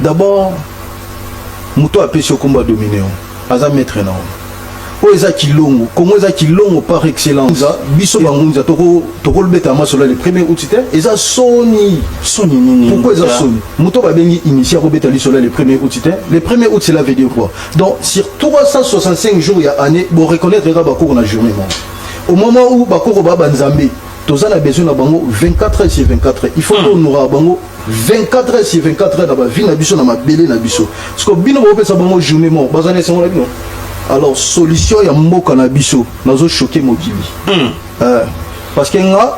D'abord, moto apesi yo kombo adomine yo, aza maître na yo. Oyo eza kilongo, Kongo eza kilongo par excellence. Biso bangunza tokolobeta masolo le 1er août te, eza soni. Soni nini? Pourquoi eza soni? Moto babengi initié akobeta lisolo le 1er août te. Le 1er août, cela veut dire quoi? Donc sur 365 jours ya année, boreconnaître kaka bakoko na journée moko. Au moment où bakoko baa banzambe, toza na besoin na bango 24 heures sur 24 heures. Il faut tohonorer bango 24 heures sur 24 heures na bavie na biso, na mabele na biso. Parce que bino bopesa bango journée moko, baza na esengo na bino. Alors solution ya mboka na biso, nazochoquer mokili, parce que nga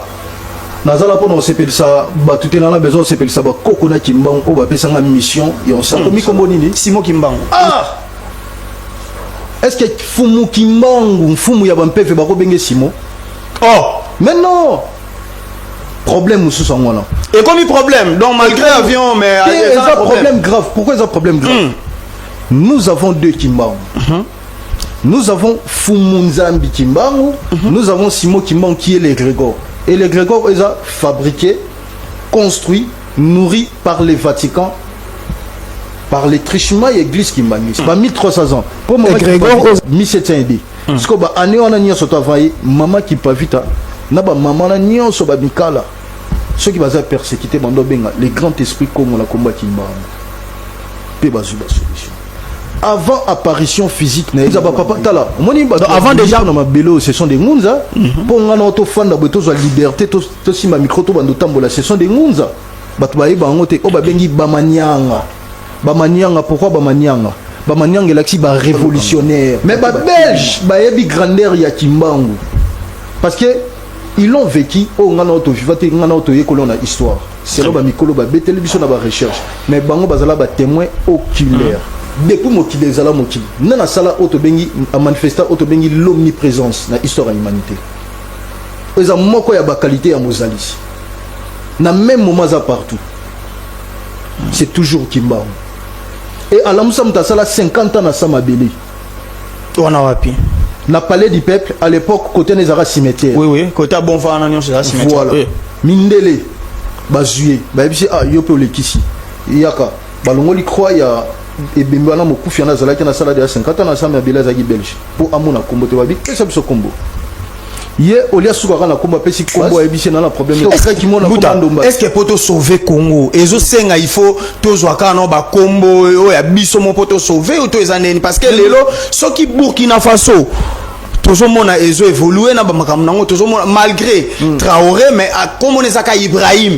nazala mpona kosepelisa bato te, nana besoin kosepelisa bakoko na Kimbangu oyo bapesanga mission ya osakomi kombo nini? Simon Kimbangu. Ah, est ce que Fumu Kimbangu, mfumu ya bampeve, bakobenge Simon? Oh. Mais non, problème mosusu yango wana. Ekomi problème donc, malgré avion, mais Te, eza problème grave. Pourquoi eza problème grave? Nous avons deux Kimbangu. Nous avons Fumu Nzambi Kimbangu, nous avons Simon Kimbangu qui est l'égrégore. Et l'égrégore est fabriqué, construit, nourri par le Vatican, par les trichements et église kimbanguiste. Ba 1300 ans. Pour mama Égrégore. 1700 et parce que ba année wana nyonso to avant ye, mama Kipavita na ba mama na nyonso ba mikala, soki baza persécuté, bando benga les grands esprits comme na komba Kimbangu mpe bazwi ba solution avant apparition physique na eza bapapa. Tala, omoni bato Donc, avant déjà- na mabele oyo, ce sont des ngunza. Mpo nga na tofanda boye, tozwa liberté, tosimba micro, tobanda otambola, ce sont des ngunza. Bato bayeba yango te, oyo babengi bamanianga. Bamanianga, pourquoi bamanianga? Bamanianga elakisi barévolutionnaire. Mais babelge bayebi grandeur ya Kimbangu parce que ils l'ont vécu. Oyo nga na oyo toviva te, nga na oyo toyekoli na histoire selo, bamikolo babeteli biso na barecherche, mais bango bazala batémoin oculaire. Depuis mokili ezala mokili, nde nasala oyo tobengi amanifesta, oyo tobengi l'omniprésence na histoire ya humanité. Oyo eza moko ya baqualité ya mozalisi. Na même moment aza partout, c'est toujours Kimbangu. Et alamusa moto asala 50 ans na sa mabele. Wana wapi? Na Palais du Peuple à l'époque, côté na ezalaka cimetière. Oui, côté ya bon wana nyonso eza cimetière. Voilà. Mindele bazwi ye, bayebisi: "Ah, yo mpe olekisi, yaka." Balongoli croix ya ebembe wana. Mokufi wana azalaki na sala de ya 50 ans na sa mabele, azalaki belge. Mpo amona kombo te, babi: "Pesa biso kombo." Ye olia sukaka na kombo, apesi kombo, ayebisi ye na na problème kimona. Buta, ndomba. est ce que po tosauve Congo ezosenga il faut tozwa kaka no bakombo oyo ya biso mo mpo tosauve, oyo to eza nini? Parce que lelo soki Burkina Faso tozomona ezo évolue na bamakambo nango, tozomona malgré Traoré, mais akomona ezaka Ibrahim.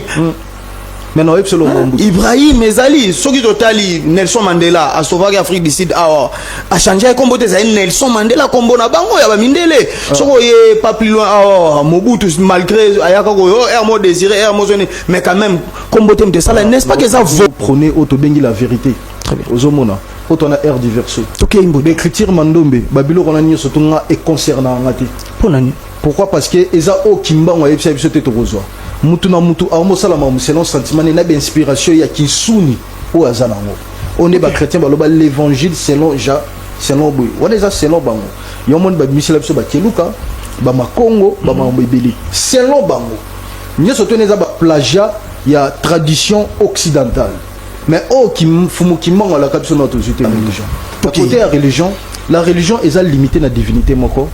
Mais na oyebisi elongo mbutu. Ibrahim ezali. Soki totali Nelson Mandela asauvaki Afrique du Sud awa, achange kombo te, ezali Nelson Mandela, kombo na bango ya bamindele. Soki oye pas plus loin awa, Mobutu, malgré ayaka koyo air mo désiré air mo zoni, mais quand même kombo te moto esala, n'est-ce pas que eza vo Prôner oyo tobengi la vérité. Très bien. Ozomona oyo tona air du verso. Tokei mbo. Baécriture mandombe, babiloko wana nyonso tonga econcerne nga te. Mpo nani? Pourquoi? Parce que eza oyo Kimbangu ayebisa biso te. Tokozwa mutu na mutu aomosalama selon sentiment ne na bainspiration ya kinsuni oyo aza nango. Oyo nde bachrétien baloba l'évangile selon Jean, selon boye wana eza selon bango. Yo moni babimisela biso bakeluka, bamakongo, bamakambo ebele selon bango nyonso to wana eza baplagiat ya tradition occidentale. Mais oyo Fumu Kimbangu alaka biso na tozwi te. Religion, côté ya religion, la religion eza limité na divinité moko,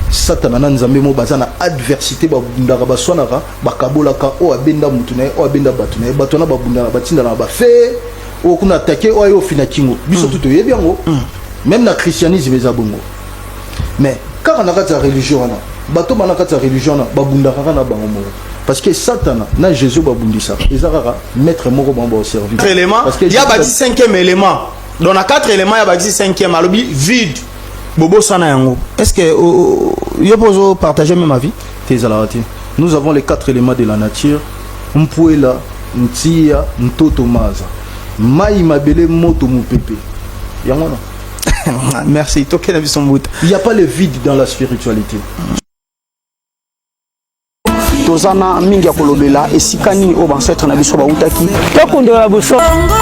Satana na Nzambe mo baza na adversité, babundaka, baswanaka, bakabolaka. Oyo abenda mutu na ye, oyo abenda bato na ye, bato wana babundaka, batindana na bafe oyo kuna atake oyo aye ofina kingo. Biso tu toyebi yango, même na christianisme eza bongo. Mais kaka na kati ya religion wana, bato ba na kati ya religion wana babundaka kaka na bango moko, parce que Satana na Jésus babundisaka, eza kaka maître moko bango baoservir. Quatre éléments. Parce que Ya bati cinquième élément. Donc na quatre éléments ya bakisi cinquième, alobi vide, bobosana yango. Est ce que yo mpo ozopartage même avis? Te, ezalaka te. Nous avons les quatre éléments de la nature: mpwela, ntia, ntoto, maza, mai, mabele, moto, mopepe, yango wana. Merci, tokende biso mbuta. Il n'y a pas le vide dans la spiritualité. Toza na mingi ya kolobela esika nini oyo bancêtre na biso bautaki. Tokundola boso. Kongo,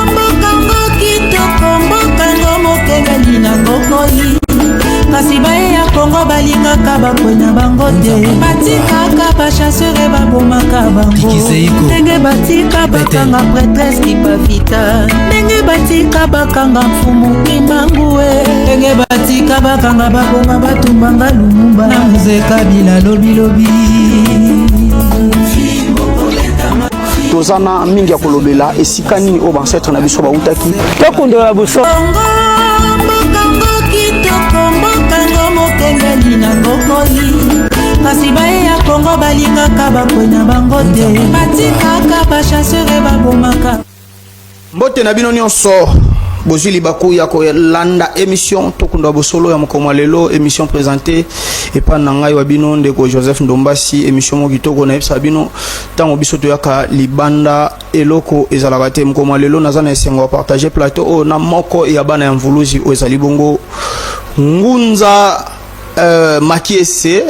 mbokango kitoko, mbokango mokengeli na ngokoi, kasi baye ya Kongo balingaka bakwenya bango te, batikaka bachasseur babomaka bango, ndenge batika bakanga prêtresse Kipavita. batika bakanga mfumu Kimbangu e, ndenge batika bakanga baboma batumbanga Lumumba na Mzee Kabila lobilobi. Toza na mingi ya kolobela esika nini oyo baancetre na biso bautaki. Tokundola boso. Kongo mbokango kitoko, mbokango mokengeli na ngokoli, kasi baye ya Kongo balingaka bakwe na bango te, batikaka bachasseur babomaka. Mbote na bino nyonso bozwi libaku ya kolanda émission Tokunda Bosolo ya mokolo ya lelo, émission présentée epai na ngai wa bino ndeko Joseph Ndombasi. Émission moko kitoko. Nayebisa bino, ntango biso toyaka libanda, eloko ezalaka te. Mokolo ya lelo naza na esengo ya partage plateau oyo na moko ya bana ya Mvuluzi oyo ezali bongo Ngunza Makiese,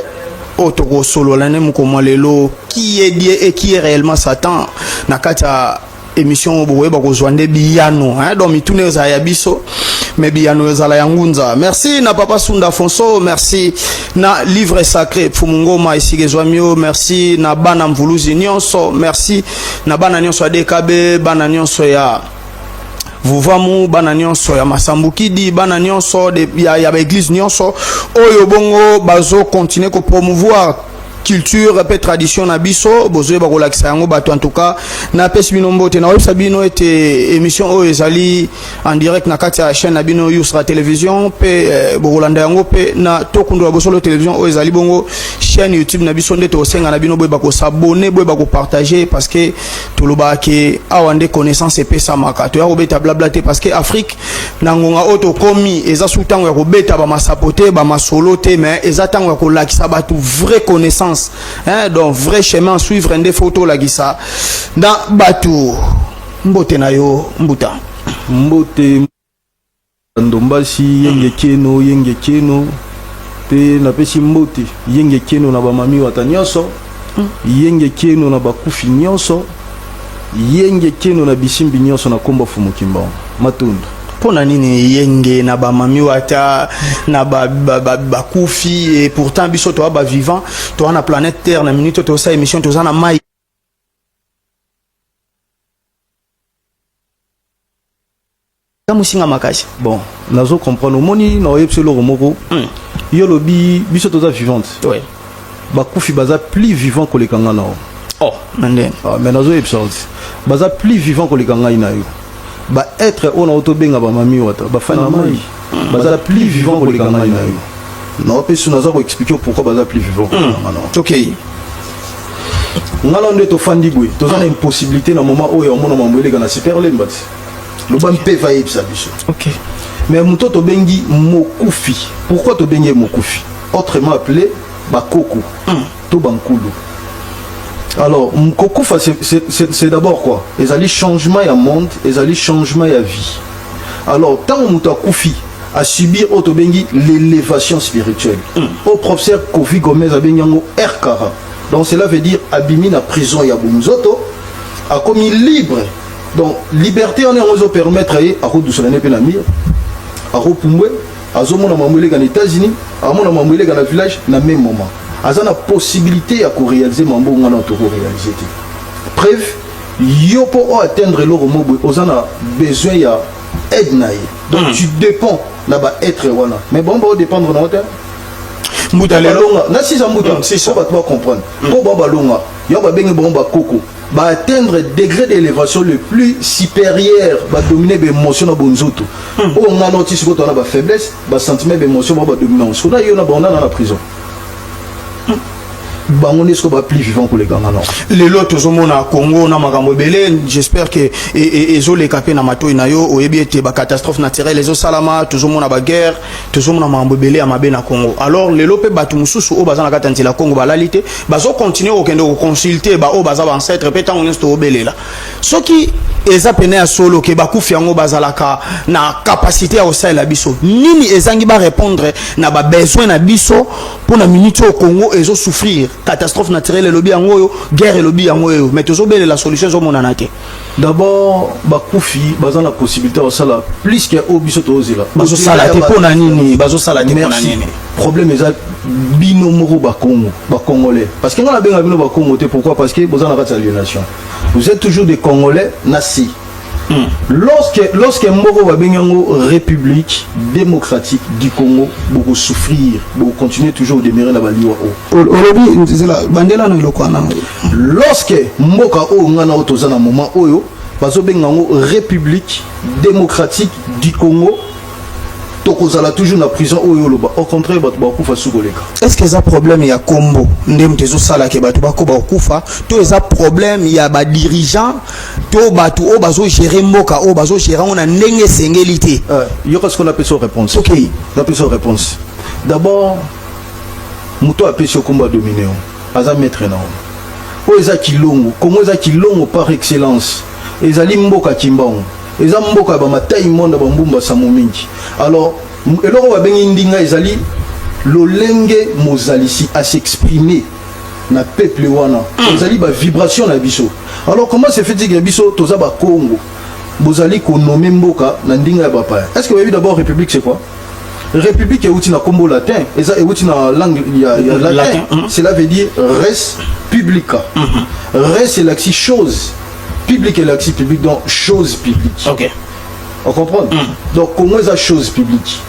oyo tokosolola ne mokolo ya lelo: qui est Dieu et qui est réellement Satan? Na kati ya émission oyo bokoyeba kozwa nde biyano, hein? Donc mituna ezala ya biso, mais biyano ezala ya Ngunza. Merci na papa Sunda Afonso, merci na livre sacré Pfumungoma esika ezwami yo, merci na bana Mvuluzi nyonso, merci na bana nyonso ya DKB, bana nyonso ya Vuvamu, bana nyonso ya Masambukidi, bana nyonso ya baeglise nyonso oyo bongo bazocontinue kopromouvoir culture mpe tradition na biso, bozoyeba kolakisa yango bato. En tout cas napesi bino mbote. Nakoyebisa bino ete émission oyo ezali en direct na kati ya chaîne na bino Yusra Télévision, mpe bokolanda yango mpe na Tokundola Bosolo Télévision oyo ezali bongo chaîne YouTube na biso. Nde tokosenga na bino boyeba kos'abonner, boyeba kopartager, parce que tolobaka ke awa nde connaissance epesamaka. Toya kobeta blabla te, parce que Afrique na ngonga oyo tokomi eza su ntango ya kobeta bamasapo te, bamasolo te, mais eza ntango ya kolakisa bato vraie connaissance, hein? Donc vrai chemin à suivre nde fo tolakisa na bato. Mbote na yo, mbuta. Mbote Ndombasi, yenge keno, yenge keno mpe napesi mbote, yenge keno na bamami wata nyonso, yenge keno na bakufi nyonso, yenge keno na bisimbi nyonso na komba Fumu Kimbangu. Matondo. Mpo na nini yenge na bamami wata na bakufi ba, ba, et pourtant biso toza bavivant, toza na planète Terre? Na minute oyo tozosala émission, toza na mai mosinga makasi. Bon, nazo comprendre. Omoni, na oyebisa eloko moko. Yo lobi biso toza vivante. Bakufi baza plus vivant koleka nga na yo. Oh, na ndeni? Ah, mais nazoyebisa yo ti baza plus vivant koleka ngai na yo. Baêtre oyo na tobenga bamami wata, bafani na mai, baza plus vivant koleka ngai na yo. Naopesi, naza koexpliquer pourquoi baza plus vivant koleka ngai na yo. Nga na nde tofandi boye, toza na impossibilité na moment oyo omona mambo eleka na Super Lemba ti loba mpe vayebisa biso. Mais moto tobengi mokufi, pourquoi tobengi ye mokufi, autrement appelé bakoko to bankulu? Alors kokufa, c'est d'abord quoi? Ezali changement ya monde, ezali changement ya vie. Alors ntango moto akufi, asubir oyo tobengi l'élévation spirituelle, oyo professeur Kofi Gomez abengi yango rkara. Donc cela veut dire abimi na prison ya bonzoto, akomi libre. Donc liberté wana, yango ezopermettre ye akodusana ne mpe na mire, akopumbwe, azomona mambo eleka na États-Unis, amona mambo eleka na village. Na même moment aza na possibilité ya koréaliser mambo nga na tokoréaliser te. Preuve, yo mpo oyo atteindre eloko mo boye, oza na besoin ya aide na ye. Donc tu dépends na baêtre wana, mais bon, baodépendre na yo te. Mbuta, lelo Balonga na sisa, mbuta. Sisa. Po bato bacomprendre, mpo bao balonga yo, babengi bango bakoko, baatteindre degré d'élévation le plus supérieur, badomine baémotion na bonzoto oyo nga na oti. Sikoyo toza na bafaiblesse, basentiment, baémotion, bao badomine yango. Sikoyo na yo na bango nana na prison, bango nde sikoyo baplus vivant koleka nga na. Lelo tozomona Congo na makambo ebele. J'espère que ezoleka mpe na matoi na yo. Oyebi ete bacatastrophe naturelle ezosalama, tozomona baguerre, tozomona makambo ebele ya mabe na Congo. Alors lelo mpe bato mosusu oyo baza na kati ya nzela Congo balali te, bazocontinue kokende koconsulte baoyo baza baancêtre. Mpe ntango nyonso toobelela, soki eza pene ya solo ke bakufi yango bazalaka na capacité ya kosalela biso, nini ezangi barépondre na babesoin na biso? Mpo na minute oyo Congo ezosouffrir, catastrophe naturelle elobi yango oyo, guerre elobi yango oyo, mais tozobelela, solution ezomonana te. D'abord bakufi baza na possibilité ya kosala plus ke oyo biso tozela. Bazosala te mpo na nini? Bazosala te mpo na Merci. nini? Problème eza bino moko bakongo, bacongolais, parce que nga nabenga bino bakongo te. Pourquoi? Parce que boza na kati ya aliénation. Vous êtes toujours des Congolais na si. Lorsque moko babengi yango République démocratique du Congo, bokosouffrir, bokocontinue toujours demeurer na baliwa oyo. Olobi nzela bandela na eloko wana. Lorsque mboka oyo nga na oyo toza na moment oyo bazobenga yango République démocratique du Congo, tokozala toujours na prison oyo oloba. Au contraire, bato bakokufa su koleka. Est ce que eza problème ya kombo nde moto ezosalaka bato bakoba kokufa, to eza problème ya badirigeant to bato oyo bazogérer mboka, oyo bazogérer yango na ndenge esengeli te? Yoka ce qu'on appelle ça réponse. Napesa réponse. D'abord, moto apesi yo kombo adomine yo, aza maître na yo. Oyo eza kilongo, Kongo eza kilongo par excellence. Ezali mboka Kimbangu, eza mboka ya bamatai monda, bambumba samo mingi. Alors eloko babengi ndinga ezali lolenge mozalisi as'exprime na peuple wana, ezali bavibration na biso. Alors comment se fait-il que biso toza bakongo, bozali konommer mboka na ndinga ya bapaya? Est ce que oyebi d'abord république, c'est quoi? République euti na kombo latin, eza euti na langue ya latin. Latin. Cela veut dire res publica. Res elakisi chose, public elakisi public, donc chose publique. On comprend? Donc Congo eza chose publique,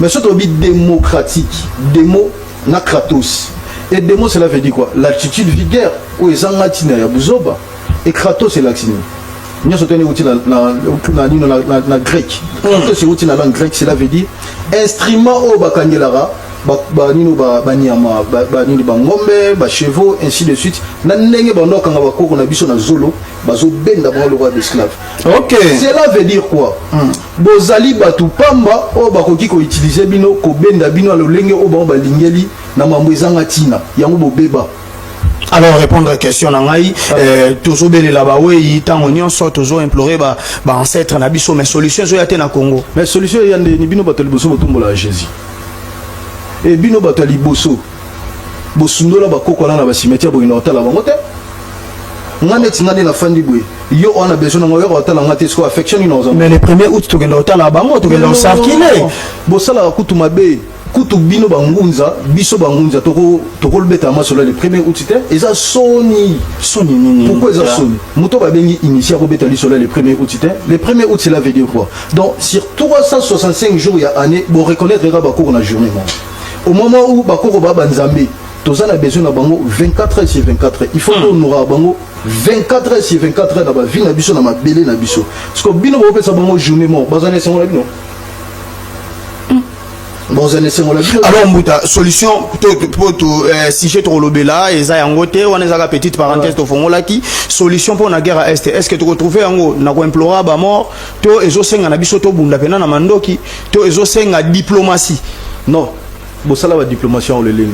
mais soki tolobi démocratique, démo na kratos et démo, cela veut dire quoi? L'attitude vulgaire oyo ezanga ntina, ya buzoba. Et kratos elakisi nini? Nyonso toni euti na nino na grec. Kratos euti na langue grecque, cela veut dire instrument oyo bakangelaka banino, banyama, banini, bangombe, bachevaux, ainsi de suite. Na ndenge bando okanga bakoko na biso na zolo, bazobenda bango lokola baesclave. Cela veut dire quoi? Bozali bato pamba oyo bakoki koutiliser bino, kobenda bino na lolenge oyo bango balingeli, na mambo ezanga ntina. Yango bobeba. Alors, répondre à question na ngai, tozobelela bawei ntango nyonso, tozoimplore baancêtre na biso, mais solution ezoya te na Congo. Mais solution eya ndeni? Bino bato ya liboso botombola ya Jésus, e bino bato ya liboso bosundola bakoko wana na bacimetière, bokenda kotala bango te. Nga neti nga nde nafandi boye, yo wana besoin nango, oyoka kotala nga te. Siko affection nini oza? Mais le premier août tokenda kotala bango, tokenda kosarkile. Bosalaka kutu mabe kutu. Bino bangunza, biso bangunza tokolobeta masolo le premier août te, eza soni. Soni nini? Pourquoi eza soni? Moto babengi initie akobeta lisolo le premier août te. Le premier août, cela veut dire quoi? Donc sur 365 jours ya année, boreconnaître kaka bakoko na journée moko, au moment où bakoko baa banzambe, toza na besoin na bango 24 heures sur 24 heures. Il faut tohonorer bango 24 heures sur 24 heures na bavie na biso, na mabele na biso. Parce que bino bopesa bango journée moko, baza na esengo na bino, baza na esengo na bino. Alors mbuta, solution po to sujet tokolobela eza yango te. Wana ezaka petite parenthèse tofongolaki. Solution mpo na guerre ya Est, est ce que tokotrouve yango na koimplorer bamort, to ezosenga na biso tobunda mpena na mandoki, to ezosenga diplomatie? Non, bosala badiplomatie yango leleni.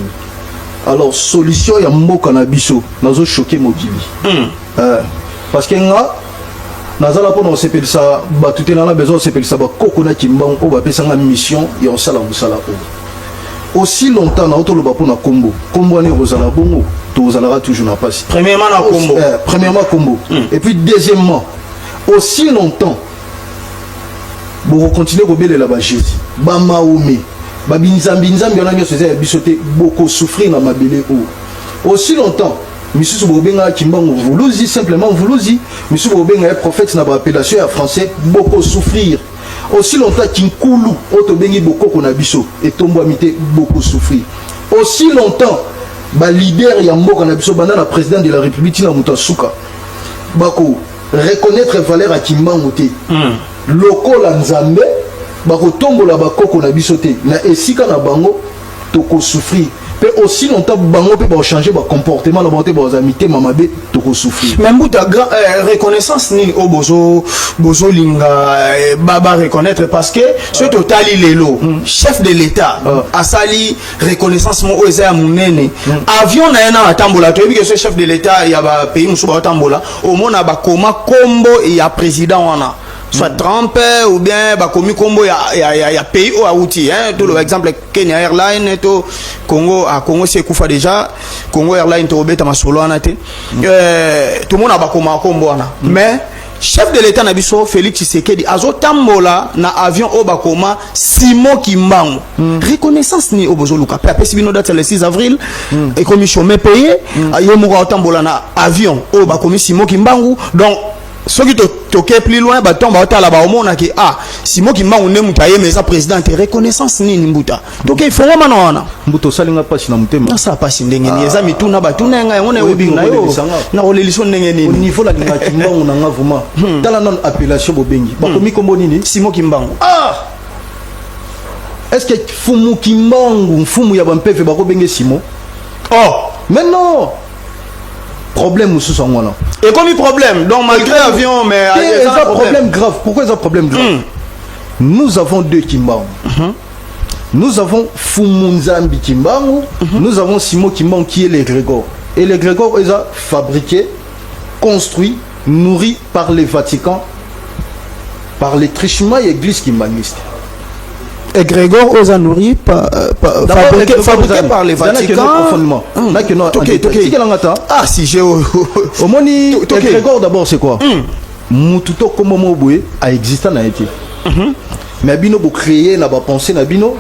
Alors solution ya mboka na biso, nazochoquer mokili. Parce que nga nazala mpona kosepelisa bato te, nana besoin kosepelisa bakoko na Kimbangu oyo bapesanga mission ya kosala mosala oyo. Aussi longtemps na otoloba mpona kombo, kombo wana ekozala bongo, tozalaka toujours na pasi. Premièrement na kombo. Premièrement kombo, et puis deuxièmement, aussi longtemps bokocontinuer kobelela baJésus, bamaome, babinzambi nzambi wana nyonso eza ya biso te, bokosouffrir na mabele oyo. Aussi longtemps misusu bokobengaka Kimbangu Mvuluzi, simplement Mvuluzi, misusu bokobenga ye prophète na baappellation ya français, bokosouffrir. Aussi longtemps kinkulu oyo tobengi bokoko na biso etombwami te, bokosouffrir. Aussi longtemps baleader ya mboka na biso, banda na président de la République ntina moto asuka, bako reconnaître valeur ya Kimbangu te lokola Nzambe, bakotombola bakoko na biso te na esika na bango, tokosouffrir. Mpe aussi longtemps bango mpe bakochanger bacomportement na bango te, bazala mitema mabe, tokosouffrir. Mais mbuta, grand reconnaissance nini oyo bozolinga ba reconnaître? Parce que soki totali lelo, chef de l'État asali reconnaissance moko oyo eza ya monene. Avion na ye na atambola, toyebi ke so chef de l'État ya bapays mosusu baotambola, omona bakoma kombo ya président wana, soit Trump ou bien bakomi kombo ya pays oyo awuti, hein. Toloba exemple Kenya Airline to Congo, ah, Congo si ekufa déjà, Congo Airline, tokobeta masolo wana te. Tomona bakoma kombo wana, mais chef de l'État na biso Félix Tshisekedi azotambola na avion oyo bakoma Simon Kimbangu. Reconnaissance nini oyo bozoluka? Mpe apesi bino date ya le 6 avril, ekomi chômé payé. Ye moko aotambola na avion oyo bakomi Simon Kimbangu, donc Soki toke plus loin, bato baotala, baomonaki: ah, Simon Kimbangu nde moto ayema, eza président te. Reconnaissance nini, mbuta? Toke ifongoma na wana. Mbuta, osalinga mpasi na motema. Nasala mpasi ndenge nini? Eza mituna batuna ngai yango. Oyebi na yo. kokolelisa nga. Na koleliso ndenge Au nini? niveau nalingaka Kimbangu na nga vraiment. Tala nano appellation bobengi, bakomi kombo nini? Simon Kimbangu. Ah, est ce que Fumu Kimbangu, mfumu ya bampeve, bakobenge Simon? Oh. Mais non, problème mosusu yango wana. Ekomi problème donc, malgré avion, mais Te, eza eza problème grave. Pourquoi eza problème grave? Nous avons deux Kimbangu. Nous avons Fumu Nzambi Kimbangu, nous avons Simon Kimbangu qui est l'égrégore. Et l'égrégore eza fabriqué, construit, nourri par le Vatican, par les trichements et église kimbangiste. Égrégore oyo nourri par D'abord, fabriqué, égrégore fabriqué ozali. par les Zala Vatican. keno profondément. Là keno en détail. Tikelanga ta. Ah si, j'ai Omoni, égrégore d'abord, c'est quoi? Mutu to kombo moko boye aexista na ye te, mais bino bocréer na bapensée na bino,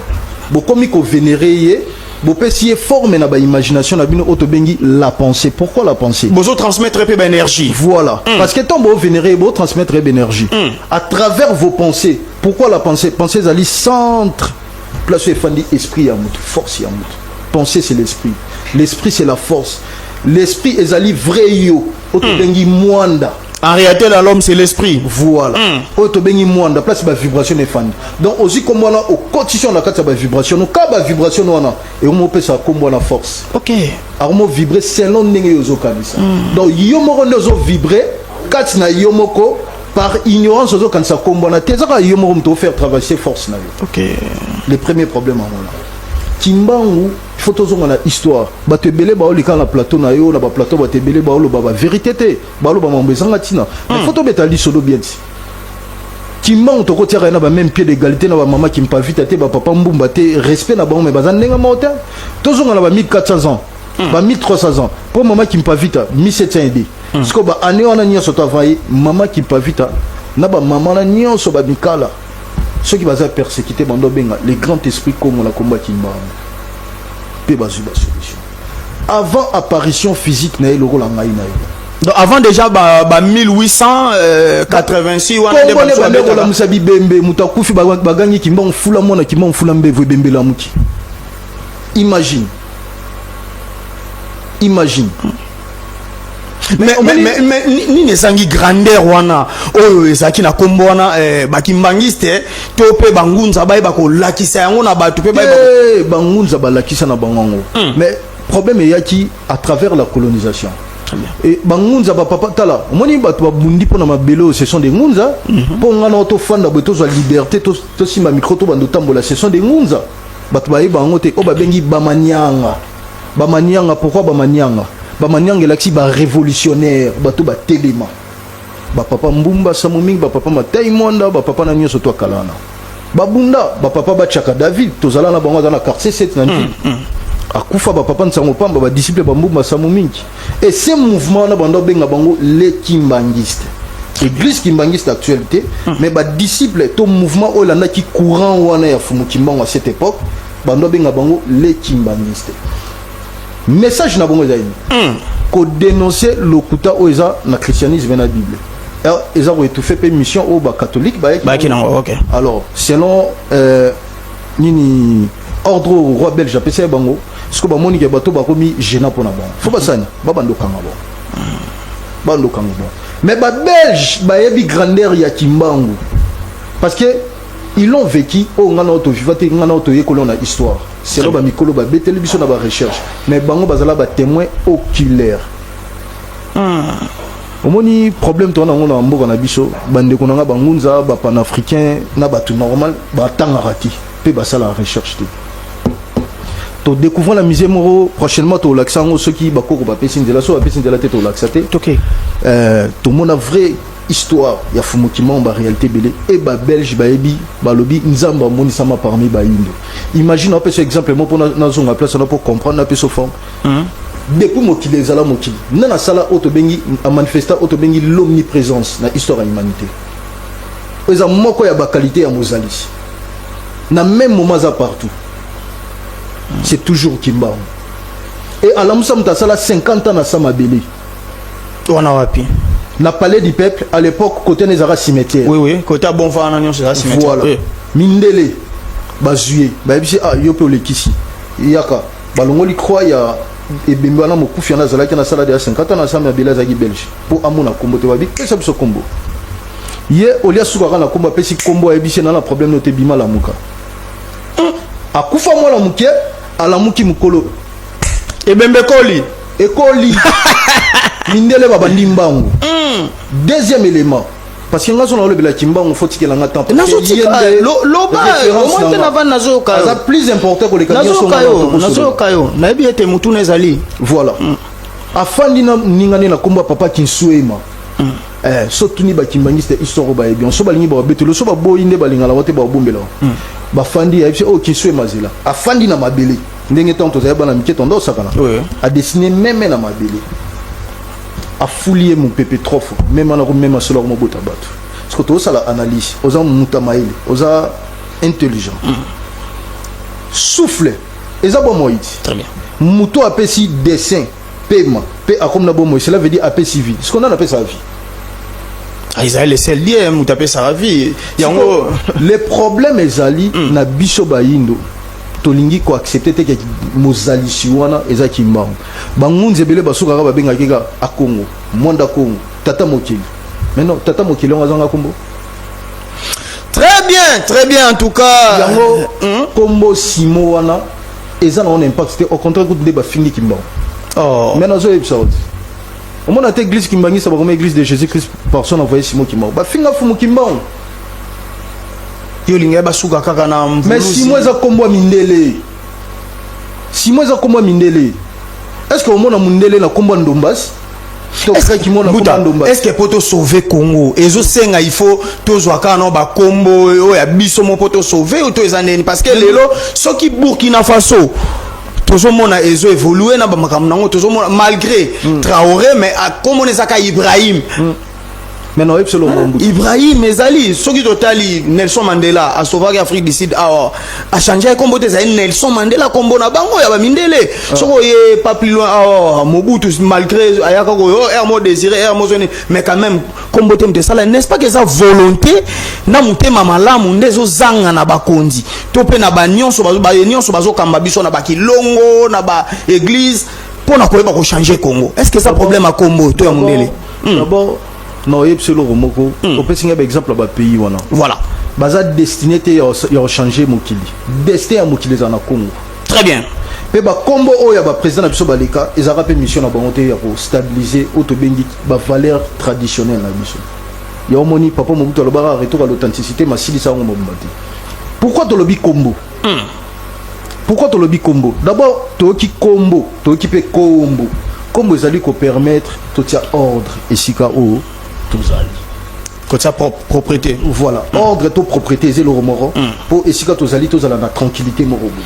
bokomi kovénérer ye, bopesi ye forme na baimagination na bino oyo tobengi la pensée. Pourquoi la pensée? Bozo transmettre mpe baénergie. Voilà. Parce que tant vous vénérez, vous transmettre l'énergie à travers vos pensées. Pourquoi la pensée? Pensée, ezali centre, place où efandi esprit ya mutu, force ya mutu. Pensée, c'est l'esprit. L'esprit, c'est la force. L'esprit ezali vrai yo oyo tobengi mwanda. En réalité, là, l'homme, c'est l'esprit. Voilà, oyo tobengi mwanda, place bavibration efandi. Donc ozwi kombo wana, okotisi na kati ya bavibration no ka bavibration wana, ekomi opesa kombo wana force. Akomo vibre selon ndenge yo ozokanisa. Donc yo moko nde ozovibre kati na yo moko. Par ignorance, ozokanisa kombo wana te, eza kaka yo moko moto ofaire traverser force na yo. Le premier problème yango wana. Kimbangu, il faut tozonga na histoire. Bato ebele baolika na plateau na yo, na baplateau, bato ebele baoloba bavérité te, baoloba mambo ezanga ntina. Mais faut tobeta lisolo bien ti. Kimbangu, tokotiaka ye na bameme pied d'égalité na bamama Kimpavita te, bapapa Mbumba te. Respect na bango, mais baza ndenge moko te. Tozonga na ba 1400 ans, ba 1300 ans, mpo mama Kimpavita 1700 ede sikoyo. Baannée wana nyonso to avant ye, mama Kimpavita na bamama na nyonso bamikala, soki baza persécuté, bando obenga le grand esprit Kongo na kombo ya Kimbangu mpe bazwi basolution avant apparition physique na ye lokola ngai na ye. Donc avant déjà ba 1886 wana nde Kombo nde bato bande babetaka. kolamusa bibembe. Moto akufi, bagangi Kimbangu fula mwana, Kimbangu fula mbevu, ebembe elamuki. Imagine, imagine. Mais nini ezangi grandeur wana oyo ezalaki na nkombo wana, bakimbangiste to mpe bangunza bayeba kolakisa yango na bato mpe bayeba? Te, bangunza balakisa na bango yango, mais problème eyaki à travers la colonisation. Et bangunza, bapapa, tala, omoni bato babundi mpo na mabele oyo, ce sont des ngunza. Mpo nga na tofanda boye, tozwa liberté, tosimba micro, tobanda otambola, ce sont des ngunza. Bato bayeba yango te, oyo babengi bamanianga. Bamanianga, pourquoi bamanianga? Bamanianga elakisi barévolutionnaire, bato batelema, bapapa Mbumba Samu mingi, bapapa Matai Mwanda, bapapa na nyonso to akala wana babunda, bapapa batiaka David, tozala na bango, aza na quartier 7 na Ndjili, akufa, bapapa Nsango Pamba, badisciple bambumba Samu mingi. Et ce mouvement wana, bando obenga bango les kimbanguistes, église kimbangiste actuelle te, mais badisciple to mouvement oyo elandaki courant wana ya Fumu Kimbangu à cette époque, bando obenga bango les kimbanguistes. Message na bango ezali kodénoncer lokuta oyo eza na christianisme na Bible. Eza koétouffe mpe mission oyo bacatholique bayaki. Bayaki nango, ok. Alors selon nini, ordre oyo roi belge apesi ye bango, sikoyo bamoni ke bato bakomi gênant mpo na bango, fo basani babanda okanga bango, babanda okanga bango. Mais babelge bayebi grandeur ya Kimbangu parce que ils l'ont vécu. Oyo nga na oyo toviva te, nga na oyo toyekoli na histoire selon bamikolo babeteli biso na barecherche, mais bango bazala batémoin oculaire. Omoni problème toza nango na mboka na biso, bandeko na nga bangunza, bapanafricain na bato normal batangaka te mpe basalaka recherche te. Todécouvrir na musée moko prochainement, tolakisa yango soki bakoko bapesi nzela. So bapesi nzela te, tolakisa te. Tomona vraie histoire ya Fumu Kimbangu, baréalité ebele. E babelge bayebi, balobi Nzambe amonisama parmi bayindo. Imagine, apesa exemple mo mpo nazonga place wana mpo comprendre, napesa forme. Depuis mokili ezala mokili, nde nasala oyo tobengi amanifesta, oyo tobengi l'omniprésence na histoire ya humanité, oyo eza moko ya baqualité ya mozalisi. Na même moment aza partout, c'est toujours Kimbangu. E alamusa moto asala 50 ans na sa mabele. Wana wapi? Na Palais du Peuple, à l'époque, côté na ezalaka cimetière. Oui, côté ya bon wana nyonso eza cimetière. Voilà. Mindele bazwi ye, bayebisi: "Ah, yo mpe olekisi, yaka." Balongoli croix ya ebembe wana. Mokufi wana azalaki na salade ya 50 ans na sami abele, azalaki belge, mpo amona kombo te. Babi: "Pesa biso kombo." Ye olia sukaka na kombo, apesi kombo, ayebisi ye: "Na problème no te, bima, lamuka." Akufa mwana moke, alamuki mokolo. Ebembe koli. Ekoli, mindele babandi mbangu. Deuxième élément, parce que nga so nalobelaki mbangu, faut tikelanga temps. Nazotika loba omoi te, navandi nazoyoka. Aza plus important koleka nyonso. Nazoyoka nga yo. tokosola. Nazoyoka yo, nayebi ete mutuna ezali. Voilà, afandi na ninga nde na kombo ya papa Kinsuema. So tuni bakimbangiste histoire oyo bayebi, so balingi babetelo, so baboyi nde balingala te, babombela. Bafandi, ayebisi oyo Kinsuema zela, afandi na mabele ndenge ntango tozali bana mike tondo osakana. Adessiner meme na mabele, afuli ye mopepe trop fort, meme wana komema solo akomobota bato. Parce que tozosala analyse, oza moto ya mayele, oza intelligent. Souffle eza bomoi ti. Très bien. Moto apesi dessin pema mpe akomi na bomoi, cela veut dire apesi vie. Ce qu'on a, apesa vie. Ah, ezali le seul Dieu moto apesaka vie yango. Le problème ezali na biso bayindo, tolingi koaccepter te ke mozalisi wana eza Kimbangu. Bangunzi ebele basukaka, babengaki kaka Akongo, Mwanda Kongo, tata mokili. Mais non, tata mokili yango azanga kombo. Très bien, très bien, en tout cas. Yango kombo Simo wana eza na wana impact te, au contraire kutu nde bafingi Kimbangu. Oh. Mais nazoyebisa oti, omona te église kimbangisa bakoma Église de Jésus Christ par son envoyé Simon Kimbangu. Bafinga fumu Kimbangu. Yo olingi basuka kaka na Mais mvuluzi. Simo eza kombo ya mindele, Simo eza kombo ya mindele. Est ce que omona mundele na kombo ya Ndombasi to kaki mona kombo Buta, ya Ndombasi? Est ce que po tosauve Congo ezosenga il faut tozwa kaka no bakombo oyo ya biso mo mpo tosauve oyo to eza ndeni? Parce que lelo soki Burkina Faso tozomona ezo évolue na bamakambo nango, tozomona malgré Traoré, mais akomona ezaka Ibrahim. Mais na oyebisa elongo mbuta. Ibrahim ezali. Soki totali Nelson Mandela asauvaki Afrique du Sud awa, achange kombo te, ezali Nelson Mandela, kombo na bango ya bamindele. Soki oye pas plus loin awa, Mobutu, malgré ayaka koyo air mo désiré air mo zoni, mais quand même kombo te moto esala, n'est-ce pas que eza volonté na motema malamu nde ezozanga na bakonzi to mpe na banyonso nyonso bazokamba biso na bakilongo na baéglise mpo na koyeba kochange Congo? Est ce que eza problème ya kombo to ya mondele? D'abord na oyebisa eloko moko, opesi ngai baexemple ya bapays wana. Voilà. Baza destiné te ya kochange mokili. Destin ya mokili eza na Congo. Très bien. Mpe bakombo oyo ya baprésident na biso baleka ezalaka mpe mission na bango te ya kostabiliser oyo tobengi bavaleur traditionnelle na biso. Ya omoni papa Mobutu alobaka retour à l'authenticité, masilisa yango mobimba te. Pourquoi tolobi kombo? Pourquoi tolobi kombo? D'abord toyoki kombo, toyoki mpe kombo. Kombo ezali kopermettre totia ordre esika oyo tozali. Kotia propriété. Voilà, ordre to propriété eza eloko moko mpo esika tozali tozala na tranquillité moko boye.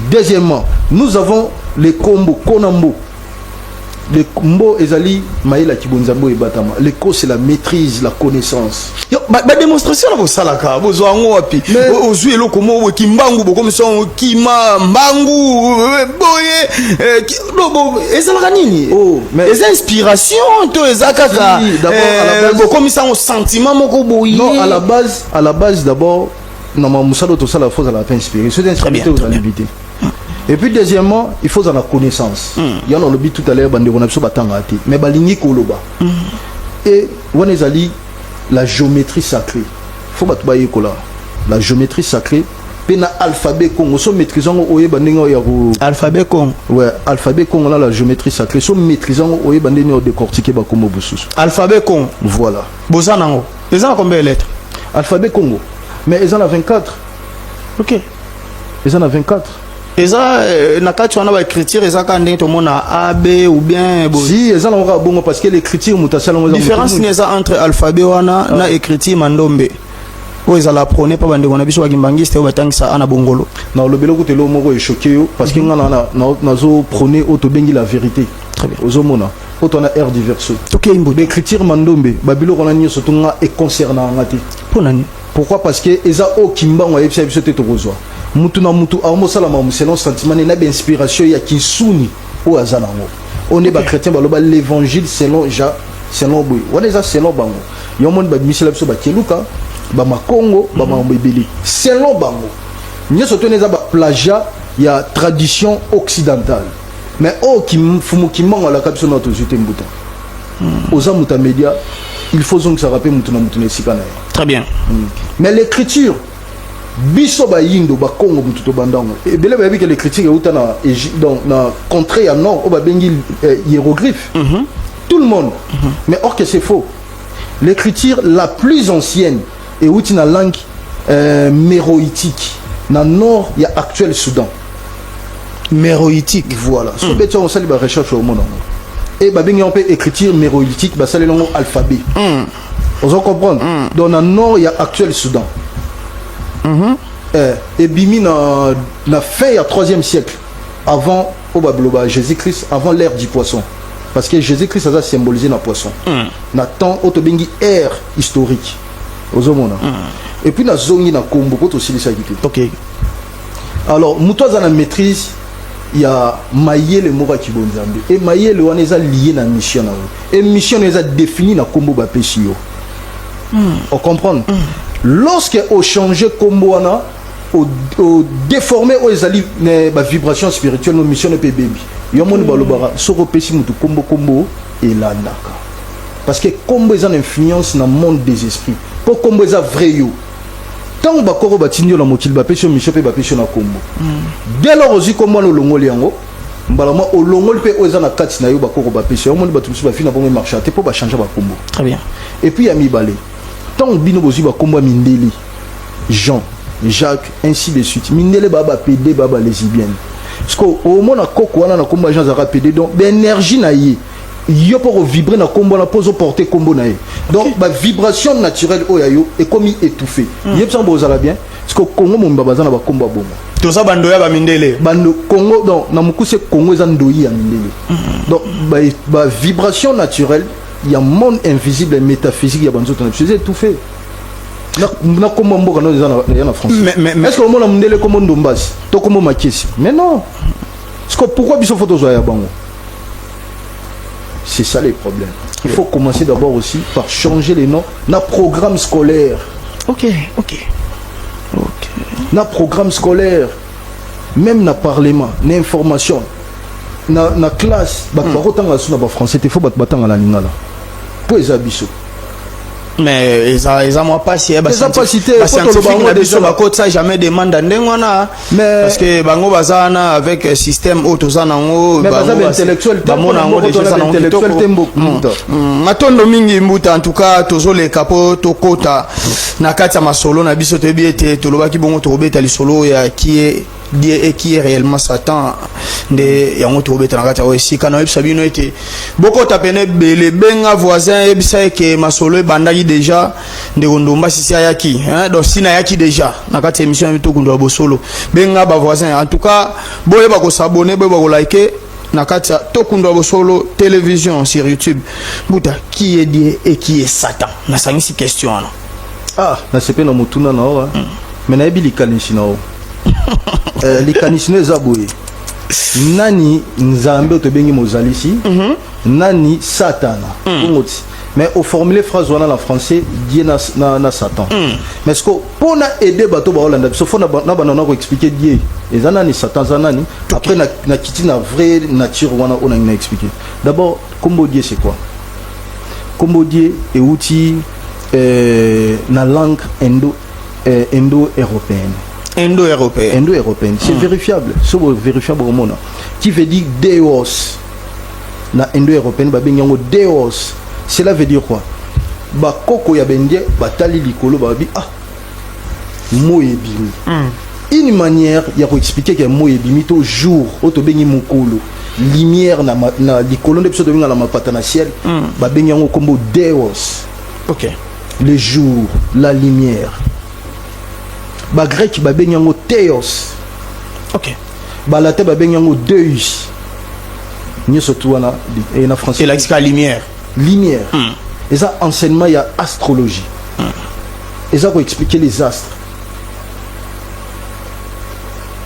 Deuxièmement, nous avons le kombo konambo. Le mbo ezali mayele ya kibonzambe oyo ebatama. Le ko, c'est la maîtrise, la connaissance. Yo, badémonstration na bosalaka, bozwa yango wapi? Ozwi eloko moko boye, Kimbangu, bokomisa yango kima mbangu boye, ezalaka nini? Oh, eza inspiration to eza kaka Si, d'abord, à la bokomisa yango sentiment moko boye? Non, à la base d'abord, na mosala oyo tosala, faut ozala mpe inspiré. Soki inspiré bien, te, très ozala limité. Et puis deuxièmement, il faut ozala na connaissance. Ya na olobi tout à l'heure, bandeko na biso batangaka te, mais balingi koloba. Et wana ezali la géométrie sacrée. Faut bato bayekola la géométrie sacrée mpe na alphabet Congo. So maîtrise yango, oyeba ndenge oyo ya ko Alphabet Congo? Ouais, alphabet Congo na la géométrie sacrée. So maîtrise yango, oyeba ndenge oyo décortiquer bakombo mosusu. Alphabet Congo? Voilà. Boza nango eza na combien de lettres? Alphabet Congo, mais eza na 24. Eza na 24. Eza na kati wana baécriture eza kaka ndenge tomona A, B ou bien Si, eza nango kaka bongo, parce que l'écriture, moto asala yango eza moto Différence nini eza entre alphabet wana na écriture mandombe oyo ezala prôné mpa bandeko na biso bakimbangiste oyo batangisa ana bongolo? Na olobeli kutu eloko moko echoquer yo, parce que nga nazo prôné oyo tobengi la vérité. Très bien. Ozomona oyo to na aire du verso. Tokei mbuta. Baécriture mandombe, babiloko wana nyonso to nga econcernaka nga te. Mpo nani? Pourquoi? Parce que eza oyo Kimbangu ayebisa biso te, tokozwa. Mutu na mutu akomosalama selon sentiment ne na bainspiration ya kinsuni oyo aza nango. Oyo nde bachrétien baloba l'évangile selon Jean. Selon boye wana eza selon bango. Yo moni babimisela biso bakeluka, bamakongo, bamakambo ebele selon bango. Nyonso toni eza baplagiat ya tradition occidentale. Mais oyo Fumu Kimbangu alaka biso na tozwi te. Mbuta, oza moto ya média, il faut ozongisaka mpe motu na motu na esika na ye. Très bien. Mais l'écriture, biso bayindo, bakongo, motu tobandango. Ebele bayebi ke l'écriture euta na donc na contrée ya nord oyo babengi hiéroglyphe, tout le monde. Mais or que c'est faux. L'écriture la plus ancienne euti na langue méroïtique, na nord ya actuel Soudan. Méroïtique. Voilà. So beti yango, osali barecherche, omona yango. E babengi yango mpe écriture méroïtique, basaleli yango alphabet. Ozo comprendre? Donc na nord ya actuel Soudan. Ebimi na fin ya 3e siècle avant oyo baloba Jésus-Christ, avant l'ère du poisson, parce que Jésus-Christ aza symbolisé na poisson, na temps oyo tobengi ère historique. Ozomona? Et puis nazongi na kombo po tosilisaki te. Alors moto aza na maîtrise ya mayele moko ya kibonzambe, e mayele wana eza lié na mission na yo, e mission na yo eza défini na kombo bapesi yo. Ocomprendre? Lorsque ochange kombo wana, odéforme oyo ezali bavibration spirituelle, no mission mpe ebebi. Yo moni balobaka, soki opesi motu kombo, kombo elandaka, parce que kombo eza na influence na monde des esprits, mpo kombo eza vrai yo. Ntango bakoko batindi yo na mokili, bapesi yo mission mpe bapesi yo na kombo. Dès lors ozwi kombo wana, olongoli yango mbala mwa, olongoli mpe oyo eza na kati na yo bakoko bapesi yo. Omoni bato mosusu bafi na bongo emarche te mpo bachange bakombo. Très bien. Et puis ya mibale, ntango bino bozwi bakombo ya mindele, Jean, Jacques, ainsi de suite, mindele baa bapédé, baa balesbienne. Parce que omona koko wana na kombo ya Jean azalaka pédé, donc baénergie na ye, yo mpo kovibre na kombo wana mpo ozoporte kombo na ye, donc bavibration naturelle oyo ya yo ekomi étouffé. Yebisanga, bozala bien, parce que Kongo momba baza na bakombo ya bongo. Toza bando ya bamindele. Bando Congo. Donc na mokuse, Congo eza ndoi ya mindele. Donc ba vibration naturelle ya monde invisible et métaphysique ya banzoto na biso eza étouffé na kombo ya mboka no eza ya na français. Est ce que omona mondele kombo Ndombasi to kombo Makesi? Mais non. Parce que pourquoi biso faut tozwa ya bango? C'est ça les problèmes. Il faut commencer d'abord aussi par changer les noms na programme scolaire. Na programme scolaire, même na parlement, na information, na classe, bato bakotanga so na bafrançais te, fo bato batanga na lingala mpo eza biso. Mais eza mwa pasi. Eza pasi te, po toloba bascientifique yango na biso déjà. Bakotisa jamais demande ya ndenge wana, parce que bango baza wana avec système oyo toza nango. Mais baza bango ba-intellectuel te, bamona yango mpo na déjà moko eza nango intellectuel kitoko. te, mbuta. Matondo mingi, mbuta. En tout cas tozoleka mpo tokota na kati ya masolo na biso. Toyebi ete tolobaki bongo tokobeta lisolo ya qui est Dieu et qui est réellement Satan. Nde yango tokobeta na kati ya oyo esika. Nayebisa bino ete bokota pene ebele, benga voisin, yebisa eke masolo ebandaki déjà. Ndeko Ndomba sisi ayaki, hein? Donc si nayaki déjà na kati ya émission ya Tokundola Bosolo, benga bavoisin. En tout cas boyeba kos'abonner, boyeba kolike na kati ya Tokundola Bosolo Télévision sur YouTube. Mbuta, qui est Dieu et qui est Satan? Nasangisi question wana. Ah, nasepe na motuna na yo, mais nayebi likanisi na yo. Likanisi no eza boye: nani Nzambe oyo tobengi mozalisi, nani Satana? Bongo ti mais oformule phrase wana na français, Dieu na Satan. Mais ce que mpo na aider bato baolanda biso, fo na banda na koexpliquer Dieu eza nani, Satan aza nani. Après na kiti na vraie nature wana oyo nangi na expliquer. D'abord, kombo Dieu, c'est quoi? Kombo Dieu euti na langue indo européenne. Indo-européen. Indo-européenne, c'est vérifiable. So vérifiable omona, qui veut dire Deos. Na indo-européenne babengi yango Deos. Cela veut dire quoi? Bakoko ya bendie batali likolo, babi: "Ah, moi ebimi." Une manière ya koexpliquer ke moi ebimi to jour oyo tobengi mokolo, lumière na likolo nde biso tobenga na mapata na ciel. Babengi yango kombo Deos. Le jour, la lumière. Bagreke babengi yango Theos. Balatin babengi yango Deus. Nyonso tu wana e na français elakisika lumière. Lumière. Eza enseignement ya astrologie, eza koexpliquer les astres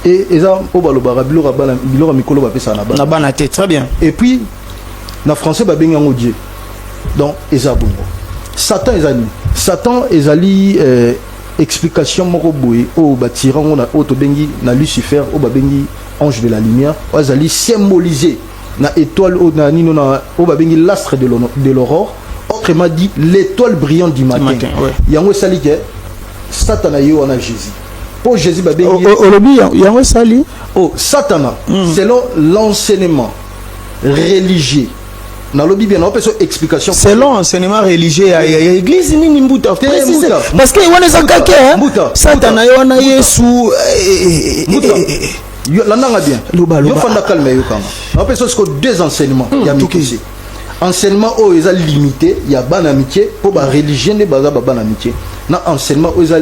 e eza oyo balobaka biloko ya bana, biloko ya mikolo bapesaka na bana. Na bana te, très bien. Et puis na français babengi yango Dieu. Donc eza bongo. Satan eza nini? Satan ezali explication moko boye oyo batira yango na oyo tobengi na Lucifer, oyo babengi ange de la lumière, oyo azali symbolisé na étoile oyo na nino na oyo babengi l'astre de l'aurore, autrement dit l'étoile brillante du matin. Matin, ouais. Yango esali ke Satana ye wana Jésus, mpo Jésus babengi Olobi yango esali Oh, Satana, selon l'enseignement religieux, nalobi bien, naopesa explication. Selon enseignement religieux ya église nini, mbuta? Te, Précise. Mbuta. Parce que wana eza Mbuta, kake, hein? Mbuta, Satana Mbuta. ye wana Yesu Mbuta. Landanga bien. Loba, loba. Yo fanda calme, yokanga. Naopesa siko deux enseignements ya mikuse. Enseignement oyo eza limité ya bana mike, mpo bareligieux nde baza babana mike, na enseignement oyo eza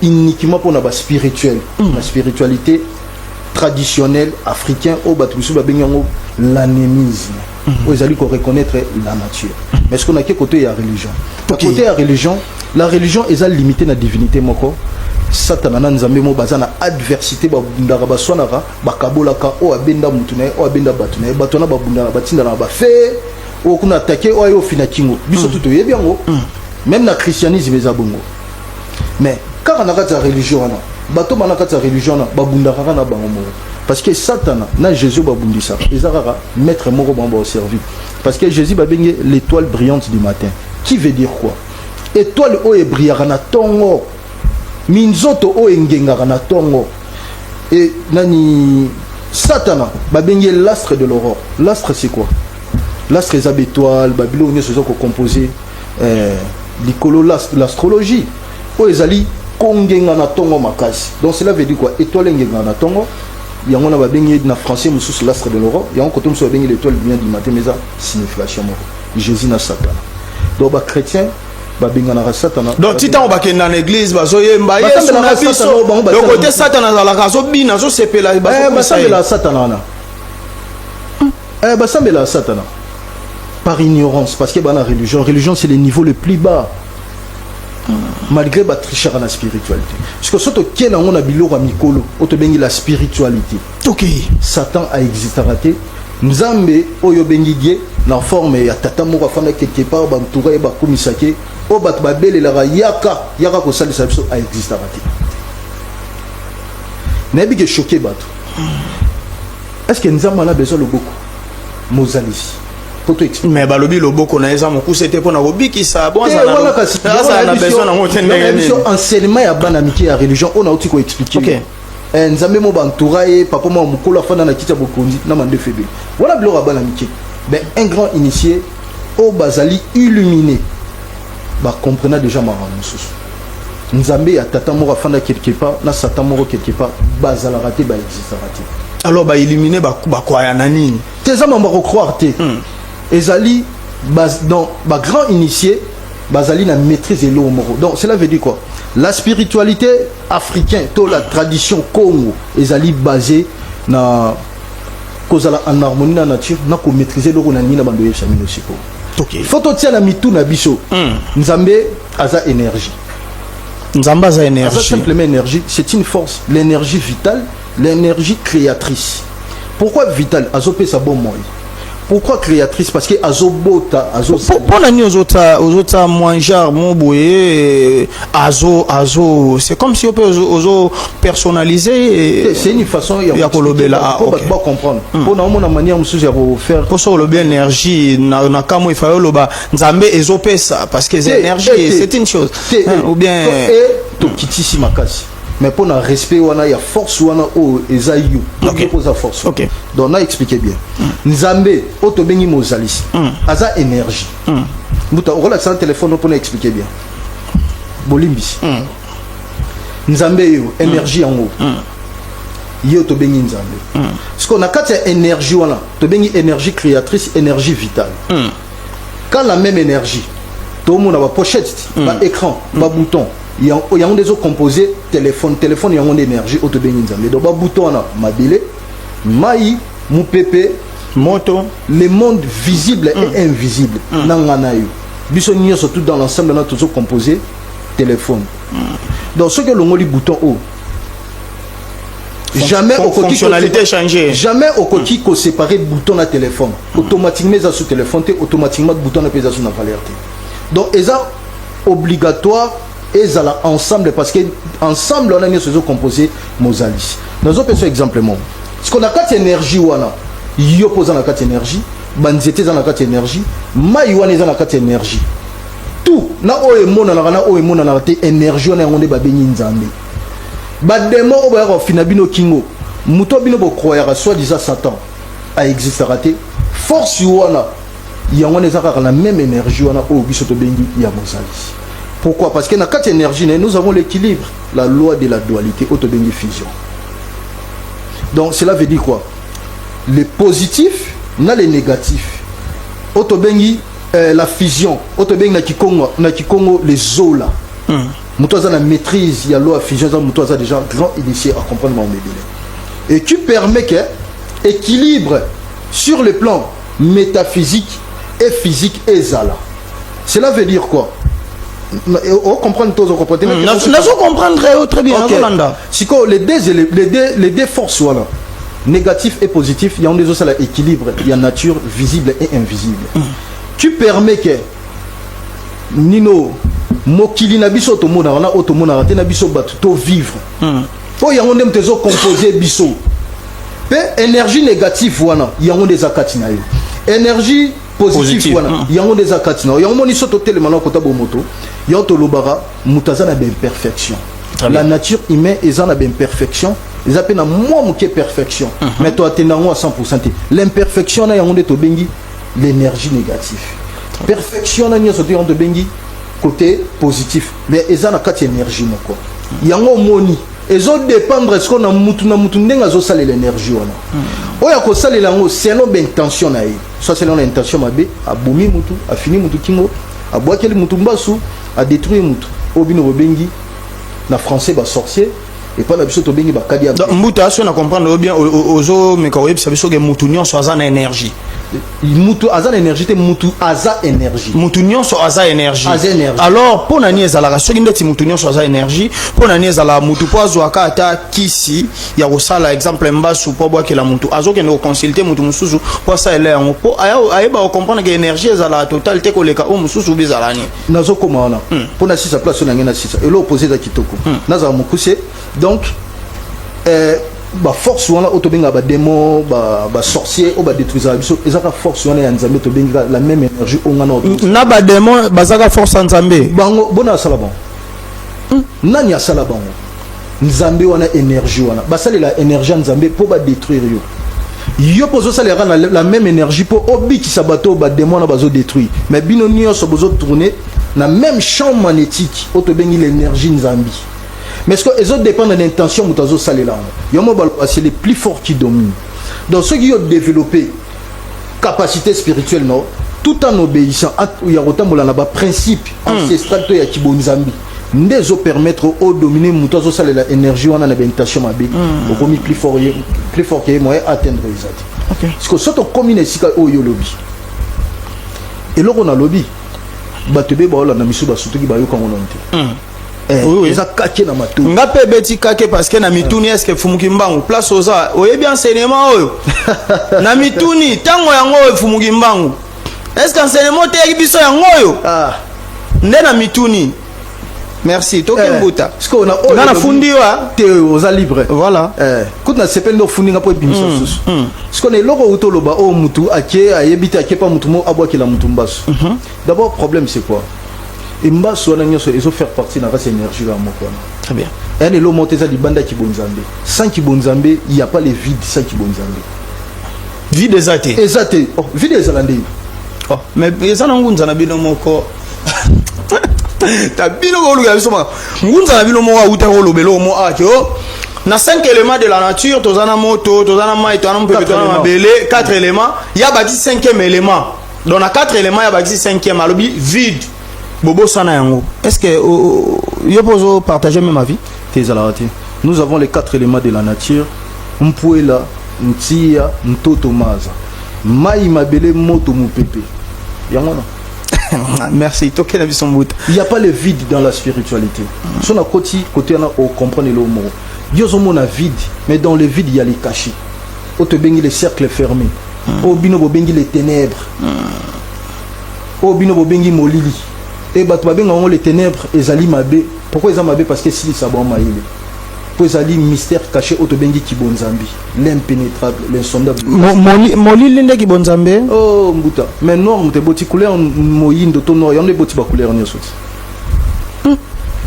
uniquement mpona baspirituel, na spiritualité traditionnelle africain, oyo bato mosusu babengi yango l'animisme, oyo ezali koreconnaître la nature. Mais ce qu'on a côté ya religion, na côté ya religion, la religion eza limité na divinité moko. Satana na Nzambe mo baza na adversité, babundaka, baswanaka, bakabolaka. Oyo abenda mutu na ye, oyo abenda bato na ye, bato wana babundana, batindana na bafe oyo kuna atake oyo aye ofina kingo. Biso tu toyebi yango, même na christianisme eza bongo. Mais kaka na kati ya religion wana, bato ba na kati ya religion wana babundaka kaka na bango moko, parce que Satana na Jésus babundisaka, eza kaka maître moko bango baoservi, parce que Jésus babengi l'étoile brillante du matin, qui veut dire quoi? Étoile oyo ebrillaka na ntongo, minzoto oyo engengaka na ntongo. E nani? Satana babengi ye l'astre de l'aurore. L'astre, c'est quoi? L'astre eza baétoile, babiloko nyonso eza kocompose likolo, l'astrologie oyo ezali kongenga na ntongo makasi. Donc cela veut dire quoi? Étoile engenga na ntongo, yango na babengi na français mosusu l'astre de l'aurore, yango kote mosusu babengi l'étoile lumière du matin, mais eza signification moko, Jésus na Satana. Donc bachrétien babenganaka Satana. Donc ti ntango bakenda na église, bazoyemba Yesu na Basambelaka biso. Satana, bango Donc basambelaka. kote Satana azalaka, azobina, azosepela, bazokumisa ye. Basambelaka Satana wana. Basambelaka Satana par ignorance, parce que bana religion, religion c'est le niveau le plus bas, malgré batrichaka na spiritualité, parce que so tokende yango na biloko ya mikolo oyo tobengi la spiritualité, Satan aexistaka te. Nzambe oyo obengi Die na forme ya tata moko afanda quelque part, bantuka ye bakumisaki, oyo bato babelelaka yaka, yaka kosalisa biso, aexistaka te. Nayebi ke choquer bato. Est ce que Nzambe ana besoin loboko mozalisi po to explique? Mais balobi loboko na ye eza mokuse te mpona kobikisa. Bon, wana kasi azala na besoin nango te ndenge nini? Biso enseignement ya bana mike ya religion oyo nauti koexpliquer. Nzambe mo bantura ye, papa mwa mokolo afanda na kiti ya bokonzi na mandefu ebele wana, biloko ya bana mike. Ben, un grand initié oyo bazali illuminé bacomprena déjà makambo mosusu. Nzambe ya tata moko afanda quelque part na Satan moko quelque part bazalaka te, baexistaka te. Alors baillumine bakwaya na nini? Te, eza mambo ya kocroire te. Ezali donc bagrand initié bazali na maîtrise eloko moko. Donc cela veut dire quoi? La spiritualité africaine to la tradition Congo ezali basé na kozala en harmonie na nature, na komaîtrise eloko na nini na bando oyebisa bino sikoyo. Faut totia na mitu na biso, Nzambe aza énergie. Nzambe aza Aza énergie. simplement énergie, c'est une force, l'énergie vitale, l'énergie créatrice. Pourquoi vitale? Azopesa bomoi. Pourquoi créatrice? Parce que azobota, azo Mpo na nini ozota mwa genre mo boye, azo, c'est comme si ope ozo personnaliser? C'est une façon ya kolobela. Ah, po ok. bato bacomprendre, mpo na omona manière mosusu ya kofaire. Mpo so olobi énergie na kamwe, efai oloba Nzambe ezopesa, parce que eza énergie, c'est une chose. Hein, ou bien tokitisi makasi, mais mpo na respect wana ya force wana oyo eza yo mpo eza force. Donc na expliqué bien, Nzambe oyo tobengi mozalisi aza énergie. Mbuta, okolakisa na telefone mpona expliqué bien. Bolimbisi, Nzambe yo énergie yango ye oyo tobengi Nzambe. Siko na kati ya énergie wana tobengi énergie créatrice, énergie vitale. Quand la même énergie, tomona bapochette, baécran, babouton, yango nde ezocompose téléphone. Téléphone yango nde énergie oyo tobengi Nzambe. Donc babouton wana, mabele, mai, mopepe, moto, le monde visible et invisible, na nga na yo, biso nyonso, tout dans l'ensemble na tozocompose téléphone. Donc soki olongoli bouton oyo Jamais okoki Fonctionnalité changé. Jamais okoki koséparer bouton na téléphone. Automatiquement eza sur téléphone te, automatiquement bouton na mpe eza sur na valeur te. Donc eza obligatoire ezala ensemble, parce que ensemble wana nyonso ezocomposer mozalisi. Nazopesa exemple moko. Siko na kati ya énergie wana, yo mpo oza na kati ya énergie, banzete eza na kati ya énergie, mai wana eza na kati ya énergie, tout na oyo emonanaka na oyo emonanaka te. Énergie wana, yango nde babengi Nzambe. Badémons oyo bayaka kofina bino kingo, moto bino bocroyaka soi-disant Satan aexistaka te, force wana, yango wana eza kaka na même énergie wana oyo biso tobengi ya mozalisi. Pourquoi? Parce que na kati ya énergie na ye, nous avons l'équilibre, la loi de la dualité oyo tobengi fusion. Donc cela veut dire quoi? Le positif na le négatif oyo tobengi la fusion, oyo tobengi na kikongo les zola. Moto aza na maîtrise ya loi ya fusion eza moto aza déjà grand initié à comprendre makambo ebele et qui permet que équilibre sur le plan métaphysique et physique ezala. Cela veut dire quoi? Ocomprendre to ozocomprendre? Nazo comprendre yo très bien. Ok. Nazolanda. Sikoyo les deux forces wana, négatif et positif, yango nde ezosala équilibre ya nature visible et invisible. Tu permets que nino mokili na biso tomonaka na oyo tomonaka te na biso bato tovivre, mpo yango nde moto ezocompose biso. Mpe énergie négative wana, yango nde eza kati na yo. Énergie positive Positive, wana, yango nde eza kati na yo. Yango moni so totelema na kota bomoto, yango tolobaka moto aza na baimperfection. Très bien. La nature humaine eza na baimperfection, eza mpe na mwa moke perfection, mais toatenda yango à 100 te. L'imperfection na yango nde tobengi l'énergie négative. Perfection na nyonso te, yango tobengi côté positif, mais eza na kati ya énergie moko. Yango omoni ezodépendre siko na mutu na mutu ndenge azosalela énergie wana. Oyo akosalela yango selon baintention na ye, soit selon na intention mabe, abomi mutu, afini mutu kingo, abwakeli mutu mbasu, adétruire mutu, oyo bino bobengi na français basorcier, epai na biso tobengi bakadi ya. Donc, mbuta, so na comprendre yo bien, ozomeka koyebisa biso ke mutu nyonso aza na énergie? Mutu aza na énergie te, mutu aza énergie. Mutu nyonso aza énergie. Aza énergie. Alors mpo na nini ezalaka, soki ndeti mutu nyonso aza énergie, mpo na nini ezalaka mutu mpo azwaka ata kisi ya kosala, exemple mbasu, mpo abwakela mutu, azokende koconsulte mutu mosusu mpo asalela yango, mpo ayeba kocomprendre ke énergie ezalaka total te koleka oyo mosusu obi ezala nini? Nazokoma wana mpo na sisa place oyo na ngai na sisa elo opposé eza kitoko. Nazala mokuse. Donc baforce wana oyo tobengaka badémons, basorcier oyo badétruisaka biso, ezaka force wana ya Nzambe, tobengaka la même énergie oyo nga na Na badémons bazaka force ya Nzambe? Bango bona asala bango, nani asala bango? Nzambe wana, énergie wana, basalela énergie ya Nzambe mpo badétruire yo. Yo mpo ozosalelaka na la même énergie mpo obikisa bato oyo badémons wana bazodétruire. Mais bino nyonso bozotourne na même champ magnétique oyo tobengi l'énergie Nzambi. Mais ce que ezodépendre na intention moto azosalela yango. Yo mo baloba, c'est le plus fort qui domine. Donc soki yo développer capacité spirituelle no, tout en obéissant ya kotambola na baprincipe ancestral to ya kibonzambi, nde ezopermettre odomine moto azosalela énergie wana na baintention mabe. Okomi plus fort, plus fort ke ye, moyen atteindre eza te. Parce que so tokomi na esika oyo olobi eloko nalobi, bato ebe baolanda misu, basutuki, bayokango nano te. Oui. Eza kake na matoi. Nga mpe ebeti kake, parce que na mituni, est-ce fumuki mbangu place oza oyebi enseignement oyo? Na mituni ntango yango oyo, efumuki mbangu, est-ce enseignement oteyaki biso yango oyo? Ah. Nde na mituni. Merci, toke. Mbuta, Sikoyo na oyo nga nafundi yo, ah. Te, oza libre. Voilà. Kutu nasepeli nde ofundi nga mpo ebimisa susu. Sikoyo na eloko outi oloba oyo, mutu ake ayebi te, ake pa mutu mo abwakela mutu mbasu. D'abord, problème c'est quoi? Embasu wana nyonso ezofaire partie na kati ya énergie kaka moko wana. Très bien. Eya na eloko moko te eza libanda ya kibonzambe. Sans kibonzambe, il y a pas le vide. Sans kibonzambe, Vide eza te? Eza te. Oh, vide ezala nde? Oh, mais eza na ngunza na bino moko ta bino kolukela biso maka ngunza na bino moko awuta kolobela omo ake o na 5 éléments de la nature: toza na moto, toza na mai, toza na mopepe, toza na mabele, 4 éléments. Ya bakisi 5e élément. Donc na 4 éléments, ya bakisi 5e, alobi vide. Bobosana yango. Est ce que yo mpo ozopartage même avis? Te, ezalaka te. Nous avons les quatre éléments de la nature: mpwela, ntia, ntoto, maza, mai, mabele, moto, mopepe, yango wana. Merci, tokende biso, mbuta. Il n'y a pas le vide dans la spiritualité. So na koti côté wana, ocomprendre eloko moko. Yo ozomona vide, mais dans le vide, il y a les cachets oyo tobengi le cercle fermé, oyo bino bobengi les ténèbres, oyo bino bobengi molili. E bato babenga yango les ténèbres. Ezali mabe. Pourquoi eza mabe? Parce que esilisa bango mayele, mpo ezali mystère caché oyo tobengi kibonzambi, l'impénétrable, l'insondable. Molili nde kibonzambe? Oh mbuta, mais noir moto eboti couleur moyindo to noir, yango nde eboti bacouleur nyonso ti.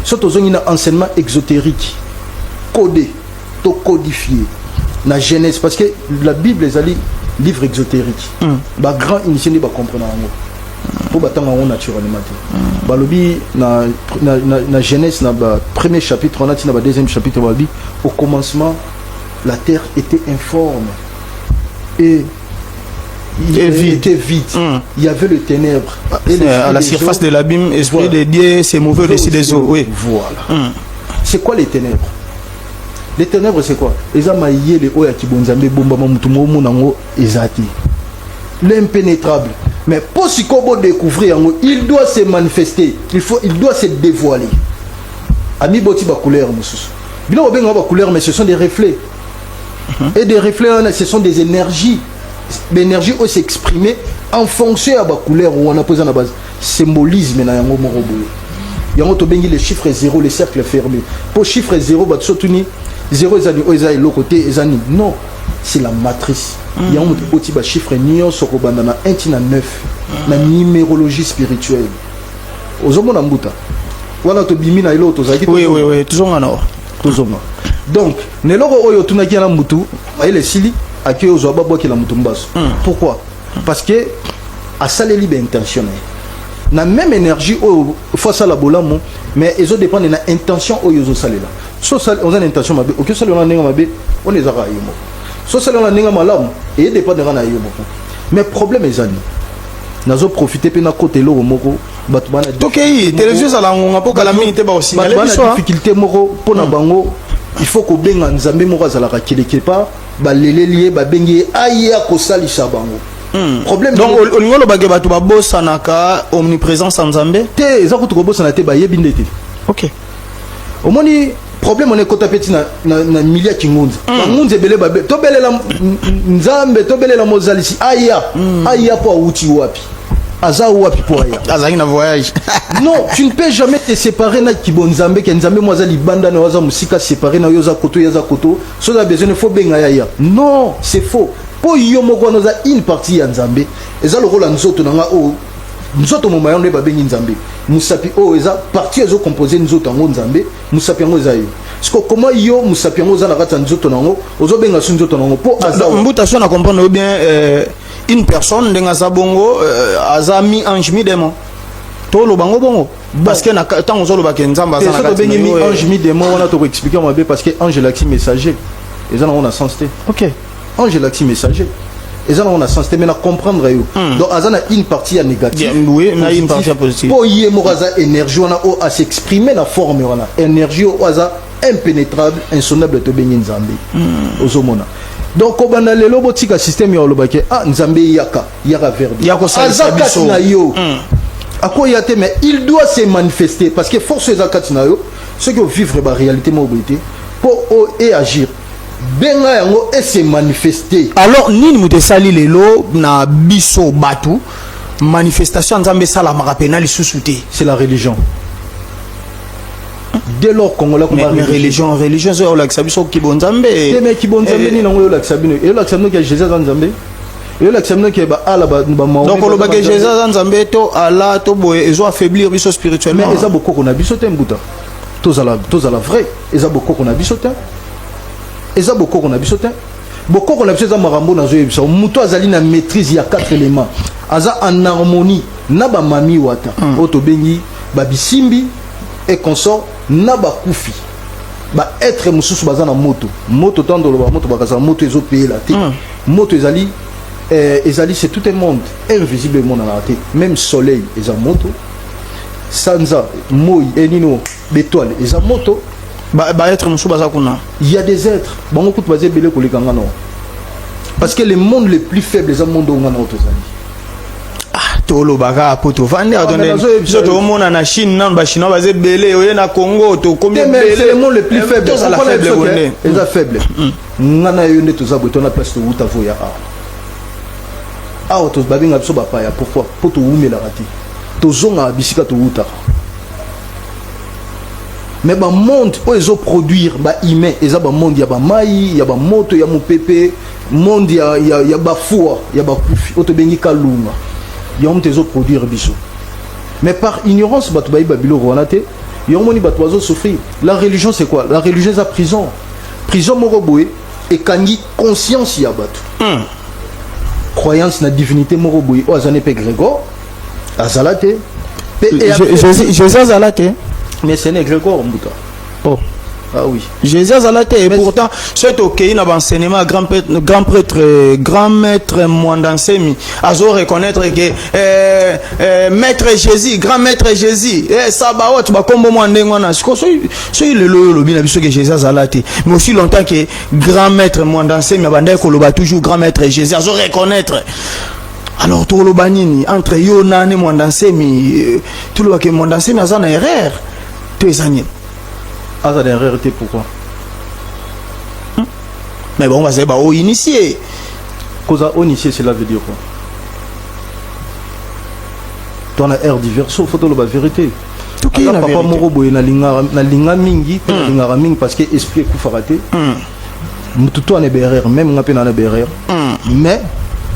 So tozongi na enseignement exotérique codé to codifié na Genèse, parce que la Bible ezali livre exotérique. Bagrand initié nde bacomprendre yango, mpo batanga yango naturellement te. Balobi na Genèse, na ba premier chapitre wana, ntina ba deuxième chapitre, balobi: au commencement, la terre était informe et Et vide. Était vide. Il y avait le ténèbre. Et C'est à la l'esprit des surface eaux de l'abîme, esprit Voilà. de Dieu s'est mouvé au-dessus des eaux. Oui. Voilà. C'est quoi les ténèbres? Les ténèbres, c'est quoi? Eza mayele oyo ya kibonzambe ebombama, mutu momona yango eza te. L'impénétrable. Mais pour sikoyo découvrir yango, il doit se manifester. Il doit se dévoiler. Amiboti ba couleur mosusu. Biloko benga ba couleur, mais ce sont des reflets. Et des reflets wana, ce sont des énergies. L'énergie oyo s'exprimer en fonction ya ba couleur wana, mpo eza na ba symbolisme na yango moko boye. Yango tobengi le chiffre 0, le cercle fermé. Mpo chiffre 0, bato so tuni 0 ezali oyo eza eloko te, eza nini? Non, c'est la matrice. Yango moto ekoti bachiffre nyonso kobanda na 1 ti na 9 na numérologie spirituelle. Ozomona mbuta wana, tobimi na eloko tozalaki. Oui, toujours en or. Tozonga donc na eloko oyo otunaki yana. Mutu mayele esili, aki ozwa babwakela mutu mbaso. Pourquoi? Parce que asaleli baintention na ye na même énergie oyo fo asala bolamu, mais ezodépendre na intention oyo ozosalela. So oza na intention mabe, oki osalela na ndenge mabe wana, ezaka yo moko. So osalela na ndenge malamu, eyedépendre na yo moko. Mais problème eza nini? Nazoprofite mpe nakota eloko moko, bato bana Tokei télévision ezala ngonga mpo kala mingi te bakosignale bato bana biso, hein. difficulté moko mpo na bango, il faut kobenga nzambe moko azalaka quelque part, baleleli ye, babengi ye, aya kosalisa bango problème. Donc olingi olobake bato babosanaka omniprésence ya Nzambe? Te, eza kutu kobosana te, bayebi nde te. Omoni problème wana ekota mpe ti na milia kingunza. Bangunza ebele tobelela Nzambe, tobelela mozalisi aya, aya mpo awuti wapi, aza wapi mpo aya? Azalaki na voyage. Non, tu ne peux jamais te séparer na kibonzambe, ke Nzambe mo aza libanda na yo, aza mosika, séparé na yo, oza koto, ye aza koto. So oza besoin, il faut benga ya ya. Non, c'est faux, mpo yo moko wana oza une partie ya Nzambe. Eza lokola nzoto na nga oyo, nzoto moma yango nde babengi Nzambe. Mosapi oyo eza partie ezocompose nzoto yango Nzambe, mosapi yango eza yo. Siko comment yo mosapi yango oza na kati ya nzoto na yango, ozobenga so nzoto na yango mpo aza wa? Mbuta, so na comprendre ou bien une personne ndenge aza bongo, aza mi ange mi démon, toloba ngo bongo, parce que na ntango ozolobaka Nzambe aza te na so kati tobengi na mi yo, ange mi démon wana, tokoexplike mabe, parce que ange elakisi messager, eza nango na sens te. Ange elakisi messager, eza nango na sens te, mais na comprendre yo. Donc aza na une partie ya négatif, Yeah, oui, na une partie ya positive. Mpo ye moko aza énergie wana oyo as'exprime na forme wana, énergie oyo aza impénétrable, insondable, tobengi Nzambe. Ozomona? Donc kobanda lelo, botika système ya olobaki: ah, Nzambe yaka, yaka vers Ya kosalisa aza kati biso. na yo. Akoya te, mais il doit se manifester, parce que force eza kati na yo. Soki ovivre baréalité moko boye te, mpo o e agir, benga yango e se manifester. Alors nini moto esali lelo na biso bato, manifestation ya Nzambe esalamaka pena lisusu te? C'est la religion. Dès lors congolais Mais religion ezoya kolakisa biso kibonzambe. Te, mais kibonzambe nini yango eyolakisa bino? Eyolakisa bino ke Jésus aza Nzambe? Eyolakisa bino ke baala bamaomi? Donc olobaki Jésus aza Nzambe to Allah to boye, ezo affaiblir biso spirituellement. Mais eza bokoko na biso te, mbuta. Tozala vrai, eza bokoko na biso te, eza bokoko na biso te. Bokoko na biso eza makambo nazoyebisa. Moto azali na maîtrise ya quatre éléments, aza en harmonie na bamami wata oyo tobengi babisimbi et consort, na bakufi, baêtre mosusu baza na moto. Moto, ntango toloba moto, bakazala moto ezopeyela te. Moto ezali ezali, c'est tout un monde invisible, emonanaka te. Même soleil eza moto, sanza, moi, enino bétoile eza moto. Baêtre mosusu baza kuna. Il y a des êtres, bango kutu baza ebele koleka nga nao, parce que le monde le plus faible eza monde oyo nga nao tozali. Ah, Tolobaka po tovandi awa, biso toomona na Chine nano bachinois baza ebele, oye na Congo tokomi ebele. C'est le monde le plus faible. Tozala faible bonde, eza faible. Nga na yo nde toza boye, tona place towuta voya awa. Awa babenga biso bapaya. Pourquoi? Mpo towumelaka te, tozongaka bisika towutaka. Mais bamonde oyo ezoproduire bahumain eza bamonde ya bamai, ya bamoto, ya mopepe, monde ya bafua, ya bakufi oyo tobengi kalunga. Yango moto ezoproduire biso. Mais par ignorance, bato bayeba biloko wana te. Yango moni bato bazosouffrir. La religion, c'est quoi? La religion eza prison, prison moko boye ekangi conscience ya bato. Croyance na divinité moko boye oyo aza ne mpe égrégore azala te. Jésus azala te. Mais c'est un égrégore, mbuta. Oh. Ah oui. Jésus azala te. Et pourtant soki tokei na baenseignement, grand prêtre, grand prêtre, grand maître Mwanda Nsemi azo reconnaître que maître Jésus, grand maître Jésus, Sabaoth, bakombo mwa ndenge wana. Siko soki lelo oyo olobi na biso ke Jésus azala te, mais aussi longtemps que grand maître Mwanda Nsemi abandaki koloba toujours grand maître Jésus, azo reconnaître, alors toloba nini entre yo nani Mwanda Nsemi? Toloba ke Mwanda Nsemi aza na erreur to eza nini? Aza na erreur te. Pourquoi? Mais bon, bazali bao initié. Koza initié, cela veut dire quoi? To na ère du Verseau, faut toloba vérité. Tokei na papa vérité. Moko boye nalinga mingi mpe nalingaka mingi parce que esprit ekufaka te. Motu to ana baerreur, même nga mpe na na baerreur, mais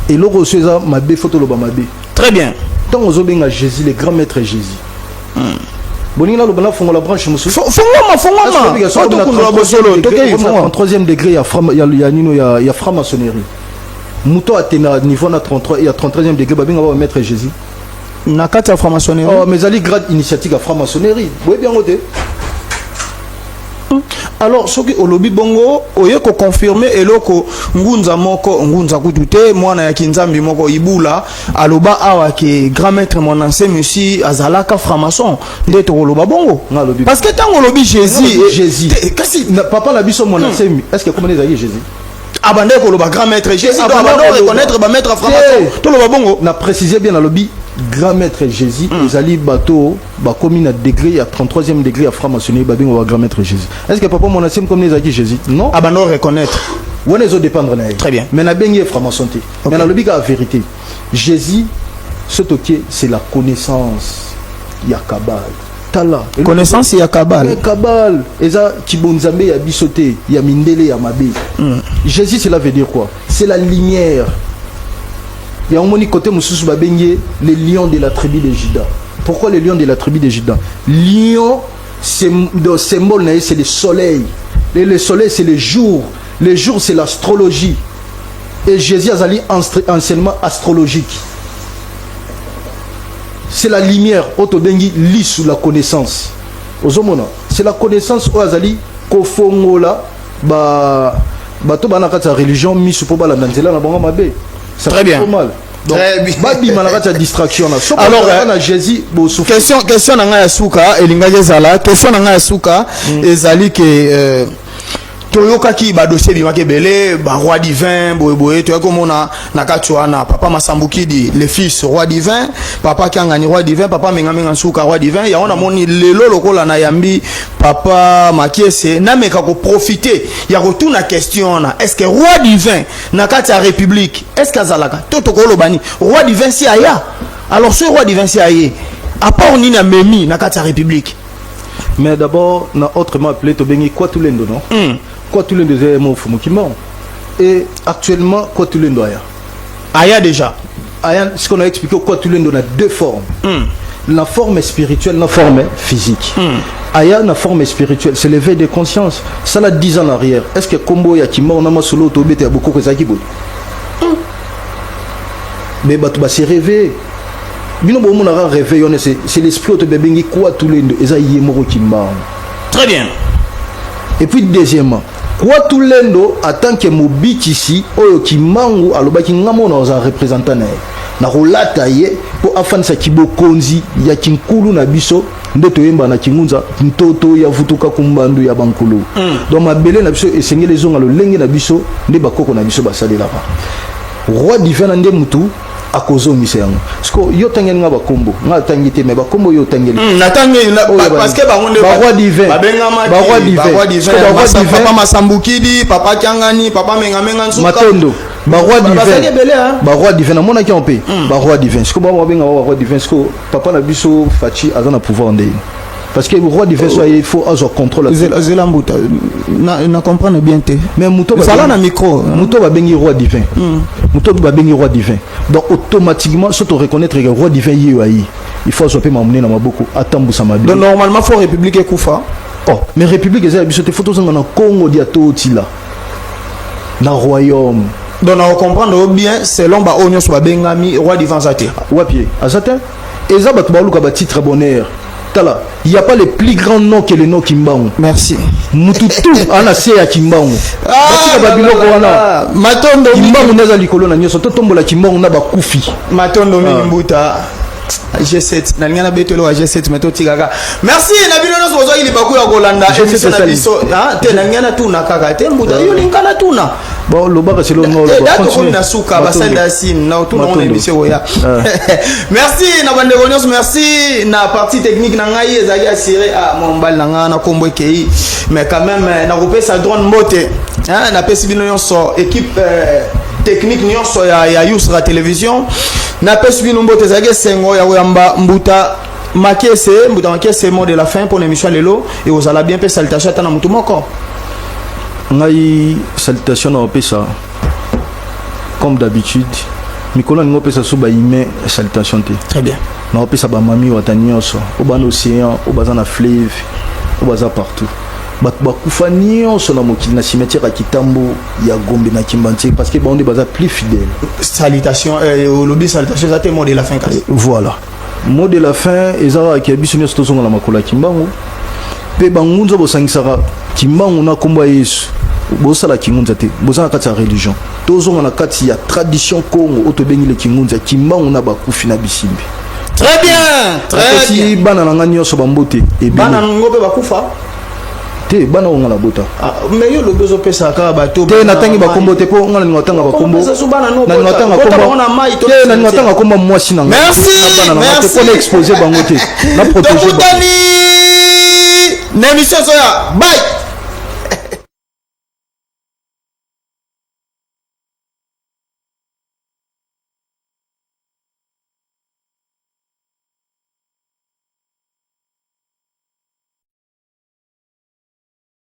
eloko oso eza mabe, faut toloba mabe. Très bien. Ntango ozobenga Jésus, le grand maître Jésus, boningi naloba, nafongola branche mosusu. Fongwama, fongwama, po tokundola bosolo. Tokei, fongwama. 33e degré ya nino ya franc-maçonnerie, moto atena niveau na 33 ya 33e degré, babenga ba maître Jésus. Na kati ya franc-maçonnerie? Oh, mais ezali grade initiatique ya franc-maçonnerie, boyebi yango te. Alors soki olobi bongo, oye koconfirme eloko ngunza moko, ngunza kutu te, mwana ya kinzambi moko ibula aloba awa ke grand maître Mwanda Nsemi si azalaka franc-maçon, nde tokoloba bongo. Nga alobi. Parce que ntango olobi Jésus Jésus. Kasi papa na biso Mwanda Nsemi, est ce que komona ezalaki Jésus? Abandaki koloba grand maître Jésus, donc abandaki abanda koloba. reconnaître bamaître franc-maçon. Te. Toloba bongo. Na préciser bien, nalobi grand maître Jésus ezali bato bakomi na degré ya 33e degré ya franc-maçonnerie, babenga ba grand maître Jésus. Est ce que papa Mwanda Nsemi komona ezalaki Jésus? Non. Abanda reconnaître. Wana ezodépendre na ye. Très bien. Mais nabengi ye franc-maçon te. Mais nalobi kaka vérité. Jésus, ce tokie, c'est la connaissance ya kabale. Tala. Connaissance ya kabale. Kabale eza kibonzambe ya biso te, ya mindele ya mabe. Jésus, cela veut dire quoi? C'est la lumière. Yango moni côté mosusu babengi ye le lion de la tribu de Juda. Pourquoi le lion de la tribu de Juda? Lion, c'est le symbole na ye, c'est le soleil, et le soleil, c'est le jour. Le jour, c'est l'astrologie. Et Jésus azali enseignement astrologique. C'est la lumière oyo tobengi lisu, la connaissance. Ozomona, c'est la connaissance oyo azali kofongola ba bato baa na kati ya religion misu mpo balanda nzela na bango mabe. Ça Très fait bien. trop mal. Donc, Très bien. babima na kati ya distraction na soki Alors, ozalaka na Jésus, bosouffrir. Question na ngai ya suka elingaki ezala, question na ngai ya suka ezali ke toyokaki badossier ebimaki ebele, baroi divin boyeboye. Toyaki komona na kati wana papa Masambukidi le fils, roi divin, papa Kiangani, roi divin, papa Mengamenga Nsuka, roi divin. Yango namoni lelo lokola nayambi papa Makiese, nameka koprofite ya kotuna question wana: est ce que roi divin na kati ya république, est ce que azalaka to tokoloba nini? Roi divin si aya, alors ce roi divin si aye, apport nini amemi na kati ya république? Mais d'abord, na autrement appelé tobengi Kwatulendo, non? Kwatulendo eza mo Fumu Kimbangu. Et actuellement Kwatulendo aya. Aya déjà. Aya. Ce qu'on a expliqué, Kwatulendo na deux formes, la forme spirituelle, la forme physique. Aya na forme spirituelle, c'est l'éveil de conscience. Ça là, 10 ans en arrière, est-ce que kombo ya Kimbangu na masolo tobete ya bokoko ezalaki boye? Mais bato base réveillé. Bino bomonaka réveil wana, c'est l'esprit oyo tobengi Kwatulendo, eza ye moko Kimbangu. Très bien. Et puis deuxièmement, Kwatulendo en tant que mobikisi oyo Kimbangu alobaki nga mona oza représentant na ye, na kolata ye mpo afandisaki bokonzi ya kinkulu na biso. Nde toyemba na kingunza ntoto ya vutuka kumbandu ya bankulu. Donc mabele na biso esengeli ezonga lolenge na biso nde bakoko na biso basalelaka. Roi divin na nde mutu Akozongisa yango. Siko yo otangeli nga bakombo, nga atangi te, mais bakombo yo otangeli. Natangi parce que bango nde Baroi divin. Babengamaki Baroi divin. Baroi divin. Siko baroi divin. Papa Masambukidi, papa Kiangani, papa Menga-Menga Nsuka. Matondo, baroi Bazali divin. ebele, hein? Baroi divin, namonaki yango mpe baroi divin. Siko bango babengaka baroi divin. Siko papa na biso Fatshi aza na pouvoir ndeni? Parce que roi divin so aye, il faut azwa contrôle. Zela mbuta, na comprendre bien te. Mais moto Zala na micro. Moto babengi roi divin, moto babengi roi divin, donc automatiquement so to reconnaître que roi divin ye oyo aye, il faut azwa mpe mamune na maboko, atambusa mabe. Donc normalement faut république ekufa. Oh, mais république eza ya biso te. Faut tozonga na Congo dia, totila na royaume. Donc na comprendre bien, selon ba oyo nyonso babengami, roi divin aza te. Wapi ye? Aza te. Eza bato baluka batitre bonheur. Tala, il y a pas le plus grand nom que le nom Kimbangu. Merci. Mutu tu ana se ya Kimbangu, batika babiloko wana. Matondo. Kimbangu nde aza likolo na nyonso. Totombola Kimbangu na bakufi. Matondo mingi mbuta G7. Nalinga na betelo wa G7, mais totikaka. Merci na bino nyonso bozwaki libaku ya kolanda G7 émission na esali. biso. Ah, te, nalinga natuna kaka te, mbuta, yo linga natuna. Bon, lobaka selo ngo. Te, da tokomi na suka, basali ya sim na otuna ngo na émission oya. Merci na bandeko nyonso, merci na partie technique na ngai ezalaki assuré. Ah, mwa mobali na ngai na kombo ekei, mais quand même nakopesa drone mbote. Hein, napesi bino nyonso, équipe technique nyonso ya Yusra Télévision, napesi bino mbote. Ezalaki esengo ya koyamba mbuta Makese. Mbuta Makese, mot de la fin pour l'émission lelo ekozala bien mpe salutation ata na motu moko. Ngai salutation na opesa, comme d'habitude, mikolo nalingi opesa so bahumain salutation te. Très bien. Na opesa bamami wata nyonso oyo bana océan, oyo baza na fleuve, oyo baza partout, bato bakufa nyonso na mokili, na cimetière ya Kitambo, ya Gombe, na Kimbantie, parce que bango nde baza plus fidèle. Salutation, olobi salutation eza te, mot de la fin kasi. Voilà, mot de la fin eza kaka biso nyonso tozonga na makolo ya Kimbangu. Mpe bangunza bosangisaka Kimbangu na nkombo ya Yesu, bosala kingunza te, boza na kati ya religion. Tozonga na kati ya tradition Kongo oyo tobengi le kingunza ya Kimbangu na bakufi na bisimbi. Très bien, très Napesi bien. bana na nga nyonso bambote ebele. Bana ngo mpe bakufa? Te, bana oyo nga na bota. Ah, mais yo lobi ozopesa kaka bato. Te, natangi bakombo te, mpo nga nalinga otanga bakombo. Opesa so bana no Nalinga bota. otanga Bota kombo bango na mai to te, nalinga otanga kombo mwasi na nga Merci, na bana na nga te, merci. mpo na expose bango te, na protéger bango. Tokutani na émission ezoya. Bye.